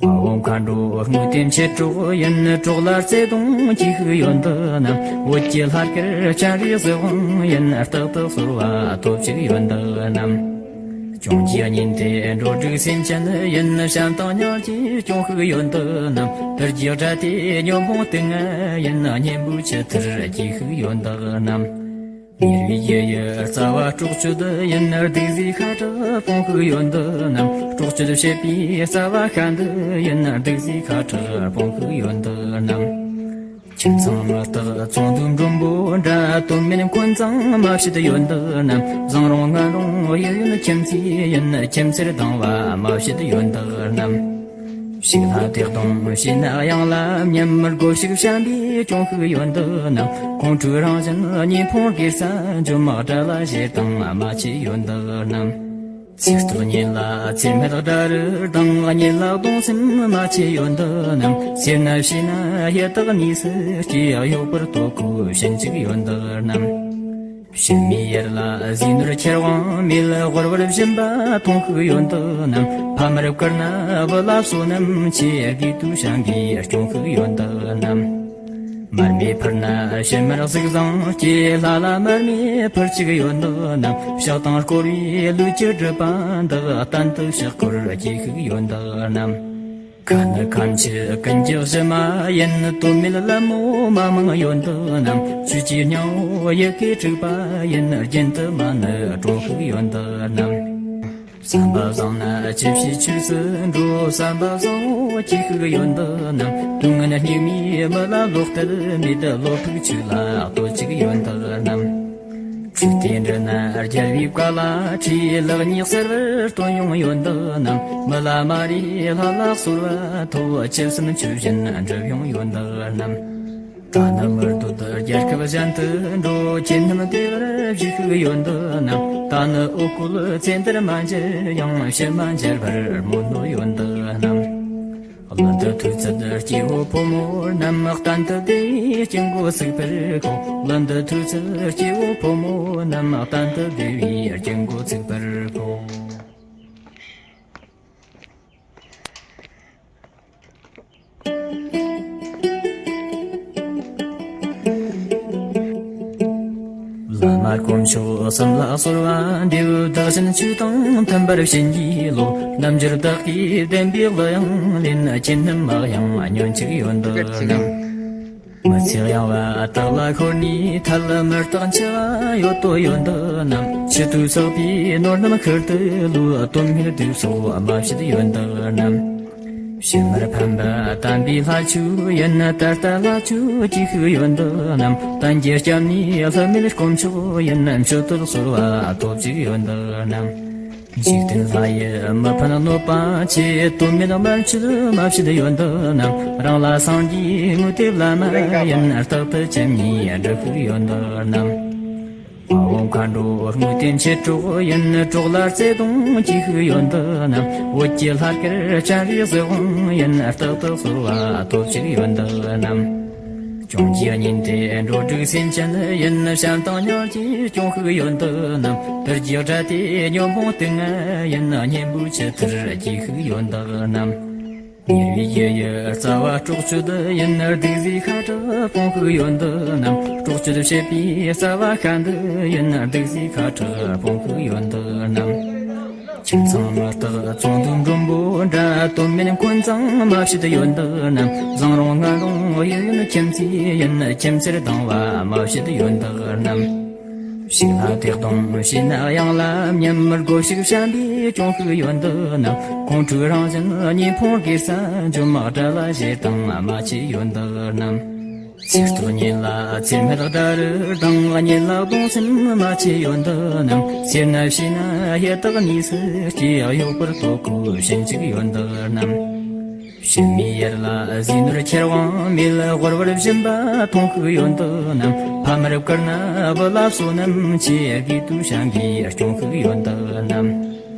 དབང་པོ་མཁའ་འགྲོ་དངོས་དེ་མཆེད་གྲོགས་ཡིན། གྲོགས་ལ་བརྩེ་གདུང་གྱི་ཤུགས་ཡོད་འདི་རྣམས། བོད་ཀྱི་ལྷ་སྐལ་སྤྱན་རས་གཟིགས་དབང་ཡིན། རྟག་ཏུ་གསོལ་བ་ཐོབ་ཅིག་ཡོད་འདི་རྣམས། སྐྱོང་རྒྱུ་གཉེན་དེ་འགྲོ་དྲུག་སེམས་ཅན་ཡིན། བྱམས་དང་སྙིང་རྗེས་སྐྱོང་ཤུགས་ཡོད་འདི་རྣམས། དུར་གྱི་དགྲ་དེ་ཉོན་མོངས་དུག་ལྔ་ཡིན། གཉེན་པོའི་ཆུ་ཐུར་གྱི་ཤུགས་ཡོད་འདི་རྣམས། མྱུར་བའི་རྒྱུ་ཡི་རྩ་བ་སྲོག་གཅོད་ཡིན། གདུག་རྩུབ་ཁ་དྲག་སྤོང་ཤུགས་ཡོད་འདི་རྣམས། སྲོག་གཅོད་བྱེད་པའི་རྩ་བ་ཤ་འདི་ཡིན། གདུག་རྩུབ་ཁ་དྲག་སྤོང་ཤུགས་ཡོད་འདི་རྣམས། ཁྱིམ་ཚང་མི་རྟག་ཚོགས་འདུའི་མགྲོན་པོ་འདྲ། དོན་མེད་འཁོན་འཛིང་མ་བྱེད་ཡོད་འདི་རྣམས། བཟང་རུང་ངན་རུང་གཡས་གཡོན་ཁྱིམ་མཚེས་ཡིན། ཁྱིམ་མཚེས་སྡང་བ་མ་བྱེད་ཡོད་འདི་རྣམས། ཕྱུགས་ལ་བདེ་སྡང་བྱས་ན་གཡང་ལ་ཉམས། སྒོ་ཕྱུགས་བྱམས་པས་སྐྱོང་ཤུགས་ཡོད་འདི་རྣམས། ཁོང་ཁྲོའི་རང་བཞིན་གཉེན་ཕུང་སྒེར་ས་འཇོམས། དགྲ་ལ་ཞེ་སྡང་མ་བྱེད་ཡོད་འདི་རྣམས། ཚེ་སྟོད་གཉེན་ལ་ཚེ་སྨད་དགྲ་རུ་སྡང་། གཉེན་ལ་གདུང་སེམས་མ་བྱེད་ཡོད་འདི་རྣམས། སེར་སྣ་ཕྱེ་ན་ཡི་དྭགས་གནས་སུ་སྐྱེ། གཡོག་པོར་ལྟོ་གོས་བྱིན་ཅིག་ཡོད་འདི་རྣམས། ཕྱི་མའི་ཡུལ་ལ་ཟས་ནོར་ཁྱེར་དབང་མེད། ཧོར་བར་སྦྱིན་པ་མཐོང་ཤུགས་ཡོད་འདི་རྣམས། ཕ་མར་བཀུར་ན་བུ་ལ་བསོད་ནམས་ཆེ། དགེ་བསྡུ་བྱམས་པས་སྐྱོང་ཤུགས་ཡོད་འདི་རྣམས། མར་མེ་ཕུལ་ན་ཕྱི་མར་གཟུགས་བཟང་སྐྱེ། ལྷ་ལ་མར་མེ་ཕུལ་ཅིག་ཡོད་འདི་རྣམས། ཕྱག་དང་བསྐོར་བའི་ལུས་ཀྱི་སྒྲིབ་པ་འདག་གཏན་དུ་ཕྱག་སྐོར་སྐྱེ་ཤུགས་ཡོད་འདི་རྣམས། ཁ་ནི་ཁམས་ཀྱི་ཀུན་ཀྱི་གཞི་མ་ཡིན། དོན་མེད་ལད་མོ་མ་མང་ཡོད་འདི་རྣམས། ཆོས་ཀྱི་སྙིང་པོ་ཡི་གེ་དྲུག་པ་ཡིན། རྒྱུན་དུ་མ་ནི་གྲོལ་ཤུགས་ཡོད་འདི་རྣམས། བསམ་པ་བཟང་ན་ཅི་བྱེད་ཆོས་སུ་འགྲོ། བསམ་པ་བཟང་བོ་གྱིས་ཤིག་ཡོད་འདི་རྣམས། དོན་ངན་སྙིགས་མའི་མི་ལ་ལོག་གཏད་མེད། བློ་ཕུགས་ཆོས་ལ་གཏོད་ཅིག་ཡོད་འདི་རྣམས། ཆོས་དེ་འདྲི་ན་རྒྱལ་བའི་བཀའ་ལ་ཁྲིད། ལེགས་ཉེས་གསལ་བར་སྟོན་ཡོང་ཡོད་འདི་རྣམས། མི་ལ་མ་རེ་ལྷ་ལ་གསོལ་བ་ཐོབ། ཅི་བསམ་ཆོས་བཞིན་འགྲུབ་ཡོང་ཡོད་འདི་རྣམས། ད་ནི་མི་སྡོད་རྒྱལ་ཁབ་གཞན་དུ་འགྲོ། ཁྱེད་རྣམས་བདེ་བར་བཞུགས་ཤིག་ཡོད་འདི་རྣམས། ད་ནི་འོ་སྐོལ་ཚེ་འདིར་མ་མཇལ་ཡང་། ཕྱིར་མ་མཇལ་བར་སྨོན་ནོ་ཡོད་འདི་རྣམས། ལྷུན་དུ་ཐོས་ཚད་སྐྱེ་བོ་ཕོ་མོ་རྣམས། གཏན་དུ་བདེ་བའི་སྐྱེ་འགོ་ཚུགས་པར་ཤོག་ལྷུན་དུ་ཐོས་ཚད་སྐྱེ་བོ་ཕོ་མོ་རྣམས། གཏན་དུ་བདེ་བའི་སྐྱེ་འགོ་ཚུགས་པར་ཤོག་བླ་མ་དཀོན་མཆོག་གསུམ་ལ་གསོལ་བ་འདེབས། བདག་གཞན་ཆོས་དང་མཐུན་པར་བྱིན་གྱིས་རློབས། རྣལ་འབྱོར་བདག་གིས་བསྟན་པའི་གླུ་དབྱངས་ལེན། ཁྱེད་རྣམས་མ་གཡེངས་ཉོན་ཅིག་ཡོད་འདི་རྣམས། མི་ཚེ་གཡེང་བ་དག་ལ་ཤོར་ནས་ཐལ། མི་རྟག་འཆི་བ་ཡོད་དོ་ཡོད་འདི་རྣམས། ཕྱི་དུས་ཚོགས་པའི་ནོར་རྣམས་ཤུལ་དུ་ལུས། དོན་མེད་དུག་སོགས་མ་བྱེད་ཡོད་འདི་རྣམས། ཕྱི་མར་ཕན་པ་དམ་པའི་ལྷ་ཆོས་ཡིན། ད་ལྟ་ལྷ་ཆོས་ཀྱི་ཤུགས་ཡོད་འདི་རྣམས། གཏན་གྱི་སྐྱབས་གནས་ལྷུ་མེད་དཀོན་མཆོག་ཡིན། མཆོད་བསྟོད་གསོལ་བ་ཐོབ་ཅིག་ཡོད་འདི་རྣམས། འཇིག་རྟེན་ལྷ་ཡི་མི་ཕན་གནོད་པ་ཆེ། དོན་མེད་དམར་མཆོད་མ་བྱེད་ཡོད་འདི་རྣམས། རང་ལ་སངས་རྒྱས་དངོས་དེ་བླ་མ་ཡིན། རྟག་ཏུ་སྤྱན་གཉིས་སྒྲུབ་ཤིག་ཡོད་འདི་རྣམས། མ་འོངས་མཁའ་འགྲོ་དངོས་དེ་མཆེད་གྲོགས་ཡིན། གྲོགས་ལ་བརྩེ་གདུང་གྱི་ཤུགས་ཡོད་འདི་རྣམས། བོད་ཀྱི་ལྷ་སྐལ་སྤྱན་རས་གཟིགས་དབང་ཡིན། རྟག་ཏུ་གསོལ་བ་ཐོབ་ཅིག་ཡོད་འདི་རྣམས། སྐྱོང་གི་གཉེན་དེ་འགྲོ་དྲུག་སེམས་ཅན་ཡིན། བྱམས་དང་སྙིང་རྗེས་སྐྱོང་ཤུགས་ཡོད་འདི་རྣམས། དུར་གྱི་དགྲ་དེ་ཉོན་མོངས་དུག་ལྔ་ཡིན། གཉེན་པོའི་ཆུ་ཐུར་གྱི་ཤུགས་ཡོད་འདི་རྣམས། ཉེ་བའི་ཡུལ་ཡི་རྩ་བ་སྲོག་གཅོད་ཡིན། གདུགས་བསྲེས་ཤ་ཁྲག་ཕུང་ཤུགས་ཡོད་འདི་རྣམས། སྲོག་གཅོད་བྱེད་པའི་རྩ་བ་ཤ་འདི་ཡིན། གདུགས་བསྲེས་ཤ་ཁྲག་ཕུང་ཤུགས་ཡོད་འདི་རྣམས། ཁྱིམ་ཚང་མི་རྟག་ཚོང་དུ་མགྲོན་པོ་འདྲ། དོན་མེད་འཁོན་འཛིང་མ་བྱེད་ཡོད་འདི་རྣམས། བཟང་རུང་ངན་རུང་གཡས་གཡོན་ཁྱིམ་མཚེས་ཡིན། ཁྱིམ་མཚེས་སྡང་བ་མ་བྱེད་ཡོད་འདི་རྣམས། ཕྱུགས་ལ་བདེ་སྡུག་བྱས་ན་གཡང་ལ་སྙོམས། སྒོ་ཕྱུགས་བྱམས་པས་སྐྱོང་ཤུགས་ཡོད་འདི་རྣམས། ཁོང་ཁྲོའི་རང་བཞིན་གཉིས་ཕུང་གེ་སར་འཇོམས། དགྲ་ལ་ཞེ་སྡང་མ་བྱེད་ཡོད་འདི་རྣམས། ཚེ་སྲོག་གཉིས་ལ་ཚེ་སྨད་དགྲ་རུ་སྡང་། གཉེན་ལ་གདུང་སེམས་མ་བྱེད་ཡོད་འདི་རྣམས། སེར་སྣ་ཕྱུང་ན་ཡི་དྭགས་གནས་སུ་སྐྱེ། གཡོག་པོར་ལྟོ་གོས་བྱིན་ཅིག་ཡོད་འདི་རྣམས། ཕྱི་མའི་ཡུལ་ལ་ཟས་ནོར་ཁྱེར་འོང་མེད། དབུལ་བར་སྦྱིན་པ་མཐོང་ཤུགས་ཡོད་འདི་རྣམས། ཕ་མར་བཀུར་ན་བུ་ལ་བསོད་ནམས་ཆེ། དགེ་དུས་བྱམས་པས་སྐྱོང་ཤུགས་ཡོད་འདི་རྣམས།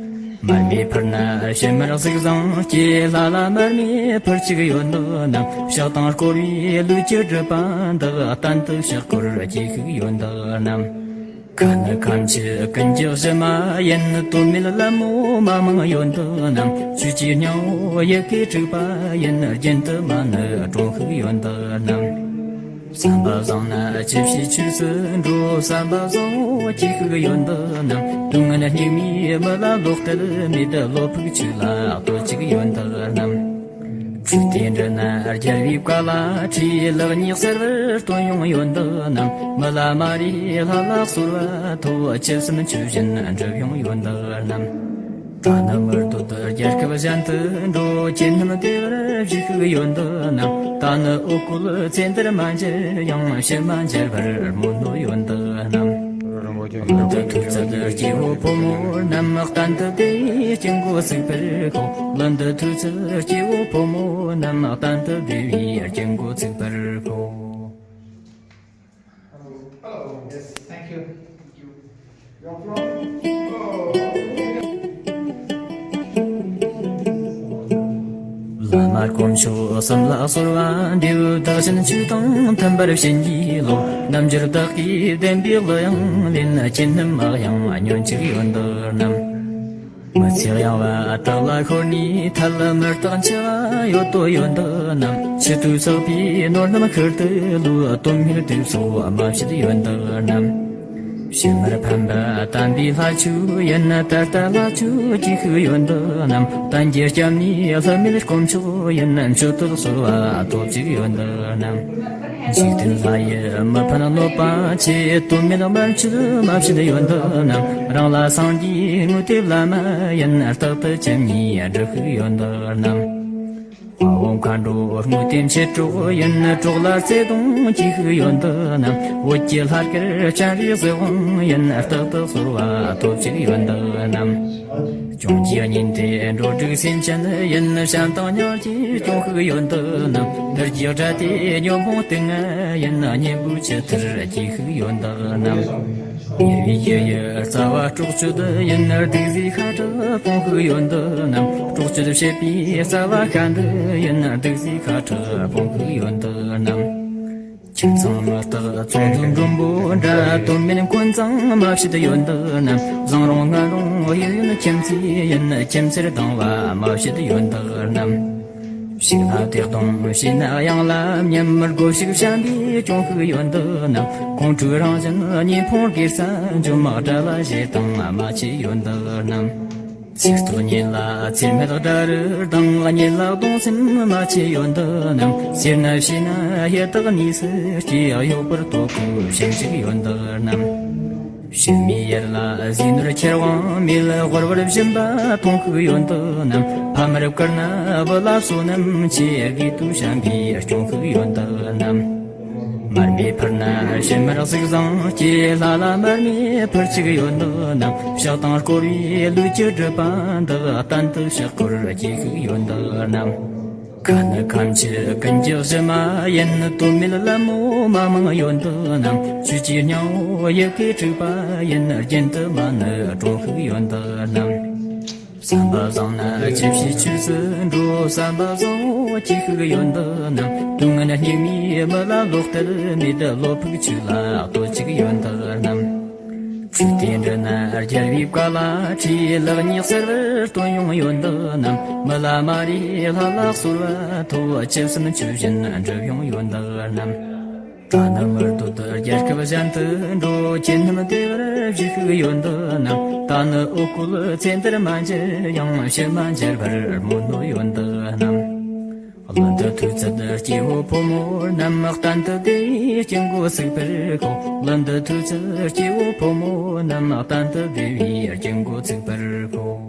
མར་མེ་ཕུལ་ན་ཕྱི་མར་གཟུགས་བཟང་སྐྱེ། ལྷ་ལ་མར་མེ་ཕུལ་ཅིག་ཡོད་འདི་རྣམས། ཕྱག་དང་བསྐོར་བའི་ལུས་ཀྱི་སྒྲིབ་པ་འདག་གཏན་དུ་ཕྱག་སྐོར་སྐྱེ་ཤུགས་ཡོད་འདི་རྣམས། ཁ་ནི་ཁམས་ཀྱི་ཀུན་གྱི་གཞི་མ་ཡིན། དོན་མེད་ལད་མོ་མ་མང་ཡོད་འདི་རྣམས། ཆོས་ཀྱི་སྙིང་པོ་ཡི་གེ་དྲུག་པ་ཡིན། རྒྱུན་དུ་མ་ནི་གྲོལ་ཤུགས་ཡོད་འདི་རྣམས། བསམ་པ་བཟང་ན་ཅི་བྱེད་ཆོས་སུ་འགྲོ། བསམ་པ་བཟང་བོ་གྱིས་ཤིག་ཡོད་འདི་རྣམས། དོན་ངན་སྙིགས་མའི་མི་ལ་ལོག་གཏད་མེད། བློ་ཕུགས་ཆོས་ལ་གཏོད་ཅིག་ཡོད་འདི་རྣམས། ཆོས་དེ་འདྲི་ན་རྒྱལ་བའི་བཀའ་ལ་ཁྲིད། ལེགས་ཉེས་གསལ་བར་སྟོན་ཡོང་ཡོད་འདི་རྣམས། མི་ལ་མ་རེ་ལྷ་ལ་གསོལ་བ་ཐོབ། ཅི་བསམ་ཆོས་བཞིན་འགྲུབ་ཡོང་ཡོད་འདི་རྣམས། ད་ནི་མི་སྡོད་རྒྱལ་ཁབ་གཞན་དུ་འགྲོ། ཁྱེད་རྣམས་བདེ་བར་བཞུགས་ཤིག་ཡོད་འདི་རྣམས། ད་ནི་འོ་སྐོལ་ཚེ་འདིར་མ་མཇལ་ཡང་། ཕྱིར་མ་མཇལ་བར་སྨོན་ནོ་ཡོད་འདི་རྣམས། ལྷུན་དུ་ཐོས་ཚད་སྐྱེ་བོ་ཕོ་མོ་རྣམས། གཏན་དུ་བདེ་བའི་སྐྱེ་འགོ་ཚུགས་པར་ཤོག་ལྷུན་དུ་ཐོས་ཚད་སྐྱེ་བོ་ཕོ་མོ་རྣམས། གཏན་དུ་བདེ་བའི་སྐྱེ་འགོ་ཚུགས་པར་ཤོག Hello. Hello. Yes, thank you. Thank you. You're from? Oh. བླ་མ་དཀོན་མཆོག་གསུམ་ལ་གསོལ་བ་འདེབས། བདག་གཞན་ཆོས་དང་མཐུན་པར་བྱིན་གྱིས་རློབས། རྣལ་འབྱོར་བདག་གིས་བསྟན་པའི་གླུ་དབྱངས་ལེན། ཁྱེད་རྣམས་མ་གཡེངས་ཉོན་ཅིག་ཡོད་འདི་རྣམས། མི་ཚེ་གཡེང་བ་དག་ལ་ཤོར་ནས་ཐལ། མི་རྟག་འཆི་བ་ཡོད་དོ་ཡོད་འདི་རྣམས། ཕྱི་དུས་ཚོགས་པའི་ནོར་རྣམས་ཤུལ་དུ་ལུས། དོན་མེད་དུག་སོགས་མ་བྱེད་ཡོད་འདི་རྣམས། ཕྱི་མར་ཕན་པ་དམ་པའི་ལྷ་ཆོས་ཡིན། ད་ལྟ་ལྷ་ཆོས་ཀྱི་ཤུགས་ཡོད་འདི་རྣམས། གཏན་གྱི་སྐྱབས་གནས་ལྷུ་མེད་དཀོན་མཆོག་ཡིན། མཆོད་བསྟོད་གསོལ་བ་ཐོབ་ཅིག་ཡོད་འདི་རྣམས། འཇིག་རྟེན་ལྷ་ཡི་མི་ཕན་གནོད་པ་ཆེ། དོན་མེད་དམར་མཆོད་མ་བྱེད་ཡོད་འདི་རྣམས། རང་ལ་སངས་རྒྱས་དངོས་དེ་བླ་མ་ཡིན། རྟག་ཏུ་ཁྱིམ་གཉིས་སྒྲུབ་ཤིག་ཡོད་འདི་རྣམས། དཔའ་བོ་མཁའ་འགྲོ་དངོས་དེ་མཆེད་གྲོགས་ཡིན། གྲོགས་ལ་བརྩེ་གདུང་གྱི་ཤུགས་ཡོད་འདི་རྣམས། བོད་ཀྱི་ལྷ་སྐལ་སྤྱན་རས་གཟིགས་དབང་ཡིན། རྟག་ཏུ་གསོལ་བ་ཐོབ་ཅིག་ཡོད་འདི་རྣམས། སྐྱོང་གི་གཉེན་དེ་འགྲོ་དྲུག་སེམས་ཅན་ཡིན། བྱམས་དང་མྱང་གི་སྐྱོང་ཤུགས་ཡོད་འདི་རྣམས། དུར་གྱི་དགྲ་དེ་ཉོན་མོངས་དུག་ལྔ་ཡིན། གཉེན་པོའི་ཆུ་ཐུར་གྱི་ཤུགས་ཡོད་འདི་རྣམས། ཉེ་བའི་ཡུལ་ཡུལ་རྩ་བ་སྲོག་གཅོད་ཡིན། གདུགས་བསྲེས་ཤ་ཁྲག་ཕུང་ཤུགས་ཡོད་འདི་རྣམས། སྲོག་གཅོད་བྱེད་པའི་རྩ་བ་ཤ་འདི་ཡིན། གདུགས་བསྲེས་ཤ་ཁྲག་ཕུང་ཤུགས་ཡོད་འདི་རྣམས། ཁྱིམ་ཚང་མི་རྟག་ཚོགས་འདུ་མགྲོན་པོ་འདྲ། དོན་མེད་འཁོན་འཛིང་མ་བྱེད་ཡོད་འདི་རྣམས། བཟང་རུང་ངན་རུང་གཡས་གཡོན་ཁྱིམ་མཚེས་ཡིན། ཁྱིམ་མཚེས་སྡང་བ་མ་བྱེད་ཡོད་འདི་རྣམས། ཕྱུགས་ལ་བདེ་སྡུག་བྱས་ན་གཡང་ལ་མཉམ། སྒོ་ཕྱུགས་བྱམས་པའི་སྐྱོང་ཤུགས་ཡོད་འདི་རྣམས། ཁོང་ཁྲོའི་རང་བཞིན་གཉེན་ཕུང་དགེ་རྩ་འཇོམས། དགྲ་ལ་ཞེ་སྡང་མ་བྱེད་ཡོད་འདི་རྣམས། ཚིག་རྟོགས་གཉེན་ལ་ཚེར་མེད་དགྲ་རུ་སྡང་། གཉེན་ལ་གདུང་སེམས་མ་བྱེད་ཡོད་འདི་རྣམས། སེར་སྣ་བྱས་ན་ཡི་དྭགས་གནས་སུ་སྐྱེ། གཡོག་པོར་ལྟོ་གོས་ཞིམ་ཞིག་ཡོད་འདི་རྣམས། ཕྱི་མའི་ཡུལ་ལ་ཟས་ནོར་ཁྱེར་དབང་མེད། དབུལ་བར་སྦྱིན་པ་གཏོང་ཤུགས་ཡོད་འདི་རྣམས། ཕ་མར་བཀུར་ན་བུ་ལ་བསོད་ནམས་ཆེ། དགེ་དུས་བྱམས་པའི་སྐྱོང་ཤུགས་ཡོད་འདི་རྣམས། མར་མེ་ཕུལ་ན་ཕྱི་མར་གཟུགས་བཟང་སྐྱེ། ལྷ་ལ་མར་མེ་ཕུལ་ཅིག་ཡོད་འདི་རྣམས། ཕྱག་དང་བསྐོར་བའི་ལུས་ཀྱི་སྒྲིབ་པ་འདག་གཏན་དུ་ཕྱག་སྐོར་སྐྱེ་ཤུགས་ཡོད་འདི་རྣམས། ཁ་ནི་ཁ་མཆུ་ཀུན་གྱི་གཞི་མ་ཡིན། དོན་མེད་ལད་མོ་མ་མང་ཡོད་འདི་རྣམས། ཆོས་ཀྱི་སྙིང་པོ་ཡི་གེ་དྲུག་པ་ཡིན། རྒྱུན་དུ་མ་ཎི་སྒྲོག་ཤུགས་ཡོད་འདི་རྣམས། བསམ་པ་བཟང་ན་ཅི་བྱེད་ཆོས་སུ་འགྲོ། བསམ་པ་བཟང་པོ་སྐྱེ་ཤུགས་ཡོད་འདི་རྣམས། དུས་ངན་སྙིགས་མའི་མི་ལ་བློ་གཏད་མེད། བློ་ཕུགས་ཆོས་ལ་གཏོད་ཅིག་ཡོད་འདི་རྣམས། ཆོས་དེ་འདྲི་ན་རྒྱལ་བའི་བཀའ་ལ་ཁྲིད། ལེགས་ཉེས་གསལ་བར་སྟོན་ཡོང་ཡོད་འདི་རྣམས། མི་ལ་མ་རེ་ལྷ་ལ་གསོལ་བ་ཐོབ། ཆོས་སེམས་ཆོས་བཞིན་འགྲུབ་ཡོང་ཡོད་འདི་རྣམས། ད་ནི་མི་སྡོད་རྒྱལ་ཁབ་གཞན་དུ་འགྲོ། ཁྱེད་རྣམས་བདེ་བར་བཞུགས་ཤིག་ཡོད་འདི་རྣམས། ད་ནི་འོ་སྐོལ་ཚེ་འདིར་མ་མཇལ་ཡང་། ཕྱིར་མ་མཇལ་བར་སྨོན་ནོ་ཡོད་འདི་རྣམས། ལྷུན་དུ་ཐོས་ཚད་སྐྱེ་བོ་ཕོ་མོ་རྣམས། གཏན་དུ་བདེ་བའི་དཀྱིལ་འཁོར་ཚུགས་པར་ཤོག་ལྷུན་དུ་ཐོས་ཚད་སྐྱེ་བོ་ཕོ་མོ་རྣམས། གཏན་དུ་བདེ་བའི་དཀྱིལ་འཁོར་ཚུགས་པར་ཤོག་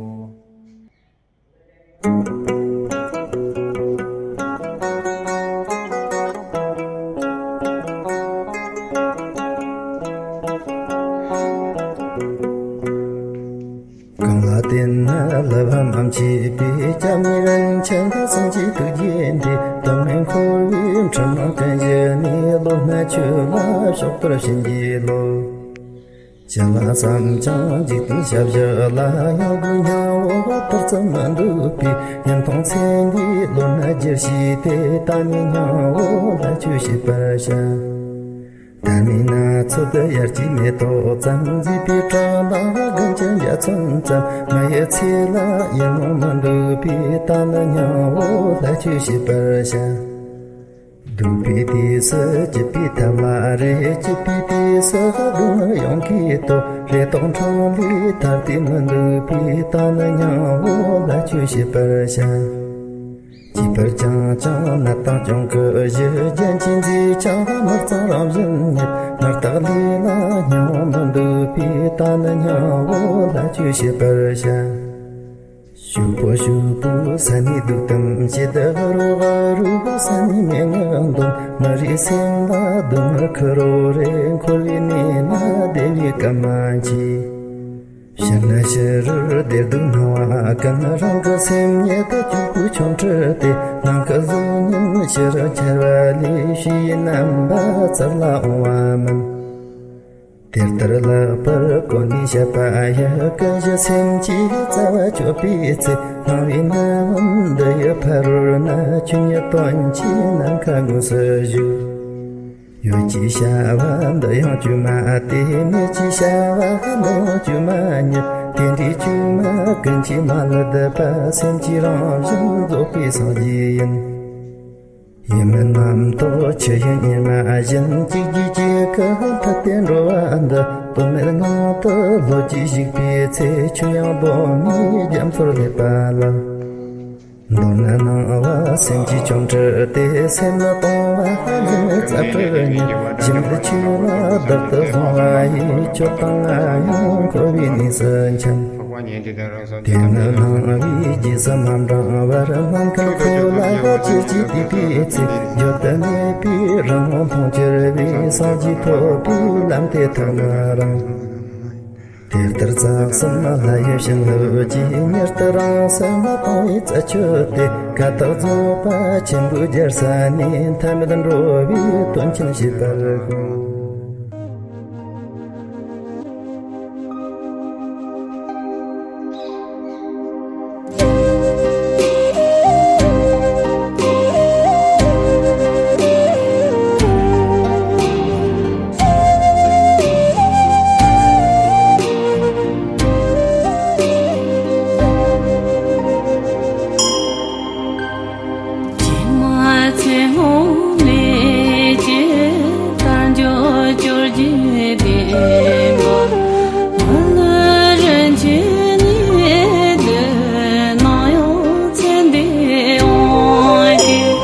གང་ལ་བརྟེན་ན་བསླུ་བ་མ་མཆིས་པའི། སྐྱབས་གནས་རིན་ཆེན་སེམས་ཀྱི་ཐུགས་རྗེ་འདི། དོན་མེད་འཁོར་བའི་འཁྲུལ་སྣང་ཀུན་ཞི་ནས། བློ་སྣ་ཆོས་ལ་ཕྱོགས་བསྡུར་བྱིན་གྱིས་རློབས། ཅི་ལ་བསམ་ཀྱང་འཇིག་རྟེན་ཞབས་ཞུ་ལ། ཡང་སྒོས་སྙིང་པོ་ཐུར་ཙམ་མི་འདུག་པས། ཉིན་མཐོང་མཚན་ལས་བློ་སྣ་བསྒྱུར་ཤེས་ཏེ། ད་ནི་སྙིང་པོ་ལྷ་ཆོས་བྱེད་པར་བྱ། ད་མིན་ན་ཚོད་དུ་ཡར་གྱི་མེ་ཏོག་ཙམ། མཛེས་པའི་བྲག་ལ་དགུན་གྱི་འཇའ་ཚོན་ཙམ། མི་ཡི་ཚེ་ལ་ཡིད་སྨོན་མི་འདུག་པས། ད་ནི་སྙིང་པོ་ལྷ་ཆོས་བྱེད་པར་བྱ། སྡུག་པའི་དུས་སུ་སྐྱིད་པའི་ཐབས་ལ་རེ། སྐྱིད་པའི་དུས་སུ་སྡུག་བསྔལ་ཡོངས་ཀྱིས་ལྟོས། རེ་དོགས་འཕྲང་ལས་ཐར་ཏེ་མི་འདུག་པས། ད་ནི་སྙིང་པོ་ལྷ་ཆོས་བྱེད་པར་བྱ། སྐྱིད་པར་བསྐྱངས་ཀྱང་ནད་དང་གྱོང་གུད་ཞི། རྒྱན་གྱིས་མཛེས་ཀྱང་མི་གཙང་རང་བཞིན་ཉེས། ནོར་རྟགས་ལས་ལ་སྙིང་པོ་མི་འདུག་པས། ད་ནི་སྙིང་པོ་ལྷ་ཆོས་བྱེད་པར་བྱ། ཕྱུག་པོ་ཕྱུག་པོའི་ས་ནས་སྡུག་དམ་བྱེད། ཧ་རུ་ཧ་རུ་ས་ནས་མེ་ངག་འདོན། མི་རེའི་སེམས་ལ་སྡུག་བསྔལ་ཁུར་རོ་རེ། འཁོར་བའི་གནས་ན་བདེ་བའི་སྐར་མ་མཆིས། ཕྱིར་ན་ཕྱི་རོལ་བདེ་སྡུག་སྣང་བ་ཀུན། རང་གི་སེམས་ཉིད་དུ་སྐྱུག་པོའི་ཆོ་འཕྲུལ་ཏེ། ནམ་མཁའི་གཟུགས་བརྙན་ཕྱི་རུ་འཆར་བ་ལས། ཕྱི་ཡི་རྣམ་པ་རྩལ་ལ་འོང་བ་མིན། དེ་ལྟར་ལེགས་པར་གོ་ནས་བཤད་པ་ཡི། ཀུན་གཞི་སེམས་ཀྱི་རྩ་བ་གཅོད་པའི་ཚེ། སྣང་བའི་རྣམ་འདི་ཡི་ཕ་རོལ་ན། ཆོས་ཉིད་དོན་གྱི་ནམ་མཁའ་དངོས་སུ་བཞུགས། ཡོད་ཅེས་བྱ་བ་འདི་ཡང་བཅོས་མ་སྟེ། མེད་ཅེས་བྱ་བ་འདི་ཡང་བཅོས་མ་ཉིད། དེ་འདྲའི་བཅོས་མ་ཀུན་གྱིས་མ་བསླད་པ། སེམས་ཀྱི་རང་བཞིན་རྫོགས་པའི་སངས་རྒྱས་ཡིན། ཡིད་མིན་རྣམ་རྟོག་ཆུ་ཡི་གཉེར་མ་བཞིན། གཅིག་གིས་གཅིག་གི་འཐད་དེ་འགྲོ་བ་འདི། དོན་མེད་ངང་དུ་ལོ་རྒྱུས་ཞིག་པའི་ཚེ། ཆོས་དབྱིངས་སྡོམ་མིའི་རྒྱ་མཚོར་སླེབས་པ་ལ། མདོར་ན་སྣང་བ་སེམས་ཀྱི་ཆོ་འཕྲུལ་ཏེ། སེམས་ལ་གཏོང་བ་འཛིན་རྩལ་སྤྲུལ་ཉིད། གཞི་མེད་ཆོས་ལ་བདག་ཏུ་བཟུང་བ་ཡིས། སྤྱོད་དང་ང་ཡང་འཁོར་བའི་གནས་སུ་འཁྱམས། དེ་ནི་སྣང་བའི་རྗེས་སུ་མ་འབྲང་བར། སྣང་མཁན་ཁོ་ལ་ཅི་བྱེད་དེ་པའི་ཚེ། བརྗོད་དུ་མེད་པའི་རང་ངོ་མཐོང་གྱུར་པའི། སངས་རྒྱས་ཐོབ་པའི་ལམ་དེ་ཐོབ་ན་རང་། དེ་ལྟར་རྩ་གསུམ་ལྷ་ཡི་བྱིན་རླབས་ཀྱིས། མྱུར་དུ་རང་སེམས་ལ་གཏོང་བའི་རྩལ་སྤྱོད་དེ། ཀ་དག་རྫོགས་པ་ཆེན་པོའི་རྒྱལ་ས་ནས། ཐ་མལ་འགྲོ་བའི་དོན་ཆེན་བྱེད་པར་དགོངས། ཕྱི་མ་ཚེ་སྔོན་ལས་ཀྱི། དལ་འབྱོར་བཅོ་བརྒྱད་ལྡན་པ། མི་ལུས་རིན་ཆེན་ཉིད་དུ་སྣང་ཡང་ཚེ་འདིའི་དབང་གིས།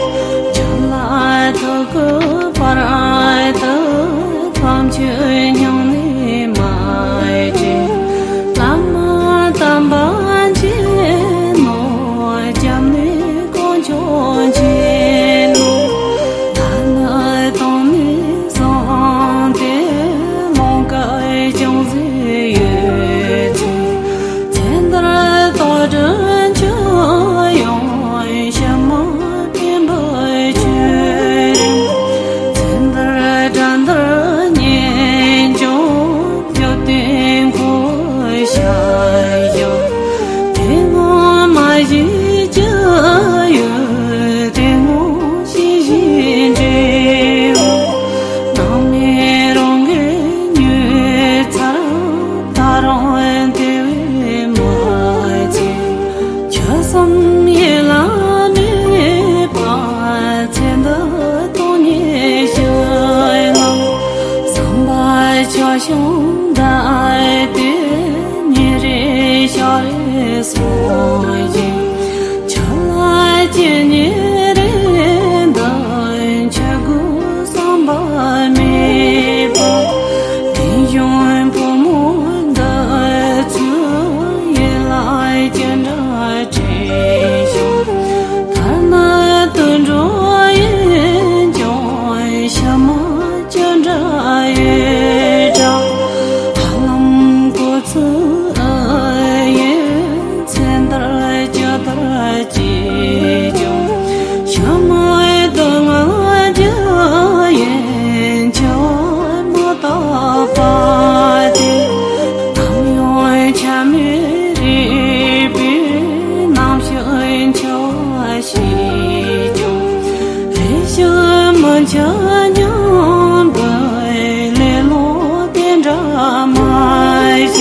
ཆོས་ལ་ཐུགས་ཁུར་བར་དུ། ཕམ་ཆོས་སྙིང་ནས་མ་བརྗེད། བླ་མ་དམ་པ་མཁྱེན་ནོ། སྐྱབས་གནས་དཀོན་མཆོག་མཁྱེན་ནོ། ཐ་ན་དང་ནི་བཟང་སྟེ། ལོངས་སྐུ་ཅུང་ཟད་ཡོད་ཚེ། ཚེ་འདིར་རྟག་ཏུ་འཆི་ཡང་ཕྱི་མ་ཕན་པར་གྱུར། ཚེ་འདིར་དགྲ་འདུལ་གཉེན་སྐྱོང་། འབྱོར་ལྡན་འཁོར་བའི་ཞབས་ཞུ། དེ་སྔོན་མ་བྱས་ཀྱི་ཡོད། དེ་སྔོན་བྱས་བཞིན་འབྲས་བུ། སྣང་མེད་རང་གིས་ཉོས་ཚར། ད་རུང་དེ་བས་མ་བྱས། ཆོས་གསུམ་ཡིད་ལ་མེད་པ། ཚེ་འདི་སྟོང་ཉིད་ཤར་ལ། བསམ་པ་ཆ་བྱང་བསྒྲལ་ཏེ། ཉིན་རེ་ཞག་རེ་སངས་རྒྱས། ཆོས་ལ་ཇི་སྙེད་རེ་འདུ། ཆོས་ཀུན་བསམ་པ་མེད་པ། རིན་གོང་ཕོ་མོ་འདི་ཚོ། ཡིད་ལ་ཅི་འདྲ་དྲན་བྱུང་། ཐ་ན་དུད་འགྲོ་ཡིན་ཀྱང་། ཕྱི་མ་ཅི་འདྲ་ཡོད་འདྲ། ཧ་ལམ་གོ་ཚོད་ཡིན། ཚེ་འདིར་ཇི་ལྟར་སྐྱེས་ཀྱང་། ཕྱི་མ་སྡུག་བསྔལ་རྒྱུ་ཡིན། འཆི་བ་མི་རྟག་པ་དེ། ནམ་ཡང་ཆ་མེད་རིག་པའི་རྣམ་ཤེས་འཆི་བ་ཤེས་ཀྱང་། རེ་ཞིག་མི་འཆི་སྙམ་པའི་ལེ་ལོ་དེ་འདྲ་མ་བྱེད།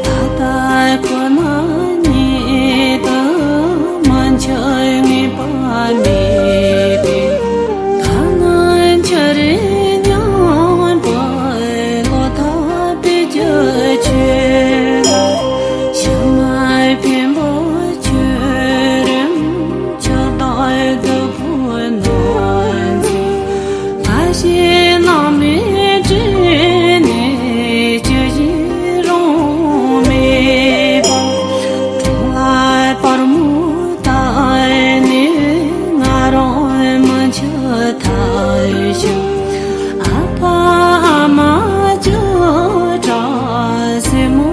ད་ལྟ་ཁོ་ན་ཉིད་དུ་མི་འཆི་ངེས་པ་མེད་པས། ཐ་ན་འཆི་རེ་སྙམ་པའི་བློ་ཐག་པའི་རྒྱུ་ཆོས་ལ། ཕྱི་མ་ཕན་པ་ཆོས་རིན་ཆེན་དང་སྡུག་པོ་ནོར་འཛིན། ལྷ་ཞིག་ནང་མི་དྲན་ནས། ཅི་བྱེད་རང་མེད་པ། གྲོང་ལ་སྤར་མོ་བཏབ་ནས། ང་རང་མི་འཆི་ཐབས་ཤིག། ཨ་ཕ་ཨ་མ་ཅི་དྲག་སེམས་མོ་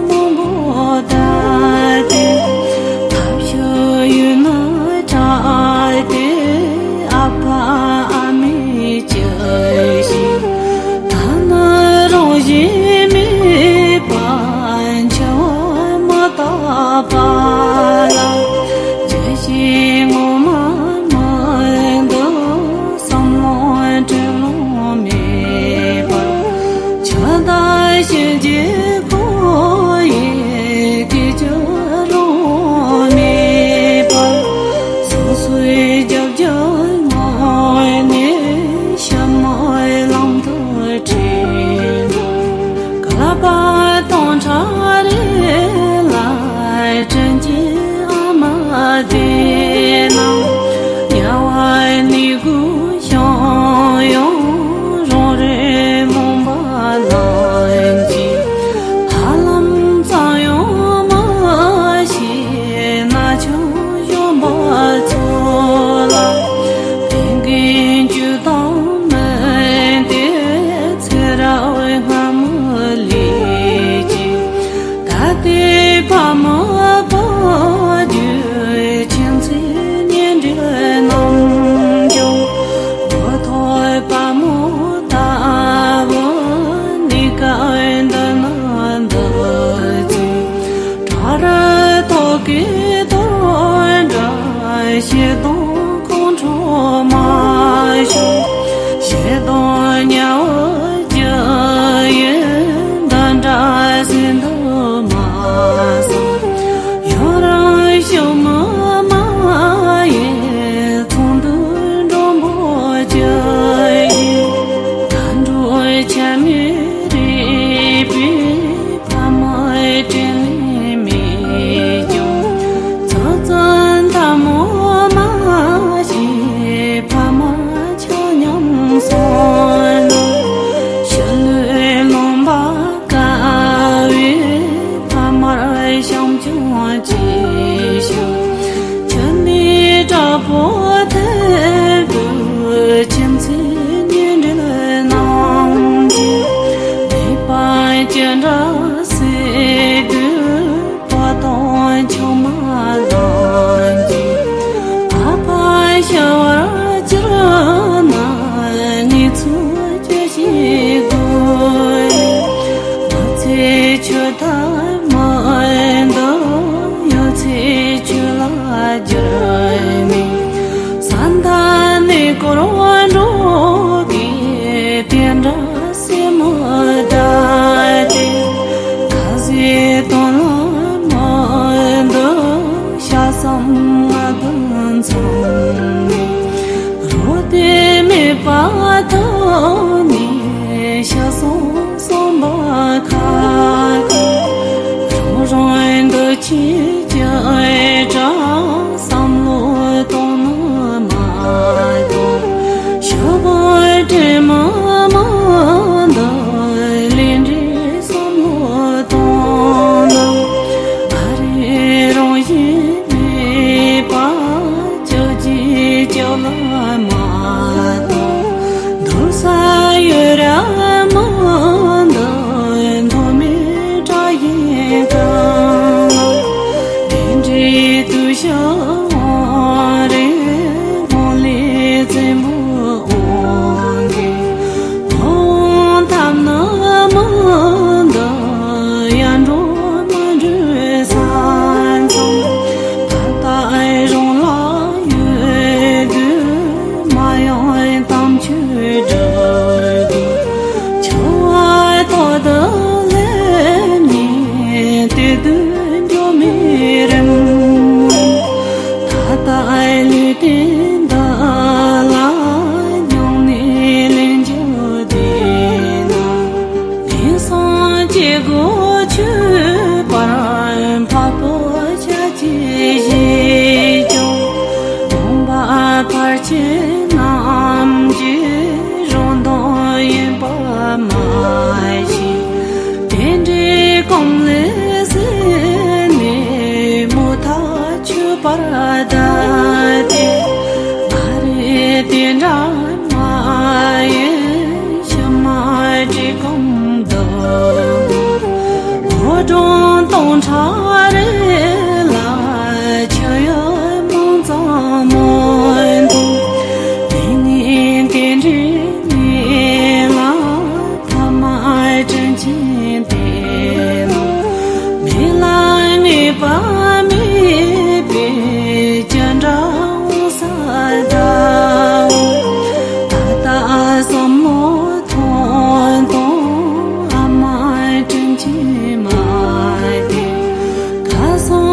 མང་པོ་བཏབ་སྟེ། ཐབས་ཤེས་ཡོད་ན་དྲག་སྟེ། ཨ་ཕ་ཨ་མའི་སྐྱབས་ཞུ། ཐ་ན་རང་བཞིན་མེད་པ། འཆི་བ་མི་རྟག་པ་ལ། ཅི་བྱེད་ངོ་མ་མི་འདུག། བསམ་ལོང་དྲན་ལོང་མེད་པར། ཆོས་དང་ཞི་རྒྱས་ཁོ་ཡི་སྐད་ཅིག་རང་མེད་པར། སོ་སོའི་རྒྱབ་ཀྱི་ངོས་ནས། ཕྱི་མའི་ལམ་དུ་ཁྲིད་འགྲོ། ཏེ་ཕ་མ་བར་གྱུར་ཁྱིམ་མཚེས་ཉེ་འབྲེལ་རྣམས་ཀྱང་། བུ་ཐོབ་པ་མོ་ལྟ་བུ་ནི་ག་འདི་ན་འདི་ཚེ། བྲག་རི་ཐོག་གི་དོར་འདྲ་ཞེ་སྡང་ཁོང་ཁྲོ་མ་ཤོར། ཞེ་སྡང་དམྱལ་བ་རྒྱུ་ཡི་འདི་འདྲ་ཟིན་དུ་མ་སོང་། ཡང་རང་ཤུགས་མི་མ་ཡི་ཚོགས་འདུ་འགྲོ་འབོད་ཀྱི་ཡི། མཁའ་འགྲོ་ཆ་མེད་རིག་པའི་ཕ་མ་དྲིན་ལན་མེད་ཀྱང་། ཚུལ་བཙུན་ལྟ་མོ་མ་ཞིག་ཕ་མ་ཆ་མཉམ་སོང་ན། ཤི་ལུས་ལོང་པ་དཀའ་བའི་ཕ་མར་བྱམས་སྐྱོང་ཅི་ཞུ། ཁྱེད་ནི་དྲག་པོ་ཐེབས་དུས་ཁྱིམ་མཚེས་ཉེ་འབྲེལ་རྣམས་ཀྱིས། ལེགས་པར་ཅི་འདྲ་བསྲེགས་དུས་བ་དང་ཆུང་མ་ལང་གི། ཨ་ཕ་ཤི་བར་གྱུར་ན་ངེད་ཚོས་ཅི་ཞིག་དགོས། མི་ཚེ་ཆུ་ལྟར་མི་འདུག་ཡོད་ཚད་ཆུ་ལ་བསྒྱུར་ནས། ས་མཐའ་ནས་བསྐོར་བ་འགྲོ་གི་དེ་འདྲ་སེམས་མི་དགའ་སྟེ། ཁ་ཟས་དོན་ལ་མི་འདུག་ཤ་ཟ་ང་དང་མཚུངས་ནས། རོ་དེ་མེད་པ་ཐོག་ནས་ཤ་སོང་སོང་པ་ཁ་ཁ། རང་རང་འདོད་ཆེན་གྱི་དགྲ། བསམ་བློ་གཏོང་ནི་མ་གཏོགས། ཞུ་བ་དྲན་མ་མ་འདི་ལས་འབྲས་བསམ་བློ་གཏོང་ན། ཨ་རི་རང་བཞིན་མེད་པ་ཅི་བགྱིས་ཅི་ལ་མ་གཏོགས། འདུག་ས་ཡོད་ར་མ་འདི་མཐོ་དམན་དགྲ་ཡི་གང་ལ། དེ་འདྲའི་དུས་ཤ་བ་རེ་འོང་ལས་བཙན་པོ་འོང་གི། འོང་ཐབས་ནི་མི་འདུག་ཡར་འགྲོ་མར་འགྲོ་ས་མཚམས། ད་ལྟ་རང་ལ་ཡོད་དུས་མ་ཡོང་དམ་ཆོས་སྒྲུབ་དགོས། འཆི་བ་ཐོག་ཏུ་སླེབས་ནས་དེ་དུས་འགྱོ་མི་རིང་། ད་ལྟ་ལུས་རྟེན་འདི་ལ་མྱོང་ནས་ལན་རྒྱུ་དེ་ན། ངན་སོང་སྐྱེ་སྒོ་ཆོད་པར་འཕགས་པོ་ཤཱཀྱའི་ཞལ་ཀྱང་། སྟོང་པ་ཕལ་ཆེར་རྣམས་ཀྱི་རང་དོན་ཡིན་པ་མ་ཤེས། དེ་འདྲའི་གོང་ལས་ཟིན་ནས་མུ་མཐའ་ཆོད་པར་གདའ་སྟེ། ཨ་རེ་དེ་འདྲ་མ་ཡིན། ཕྱི་མ་བཀྲེས་སྐོམ་སྡུག་འོ་སྒྲོན་སྟོང་ཕྲག་རེ་ལ་ཆུ་ཡུར་མང་ཙམ་མོ་འདུག་དེ་ནི་དེ་འདྲའི་ནི་ལ་ཐ་མ་དྲིན་ཆེན་དེ་ལ། མི་ལ་ངེས་པ་མེད་པའི་ཅི་འདྲ་འོང་ས་འདྲ། ད་ལྟ་བསམ་བློ་ཐོངས་དང་ཨ་མ་དྲིན་ཆེན་མ་དེ། ཁ་སང་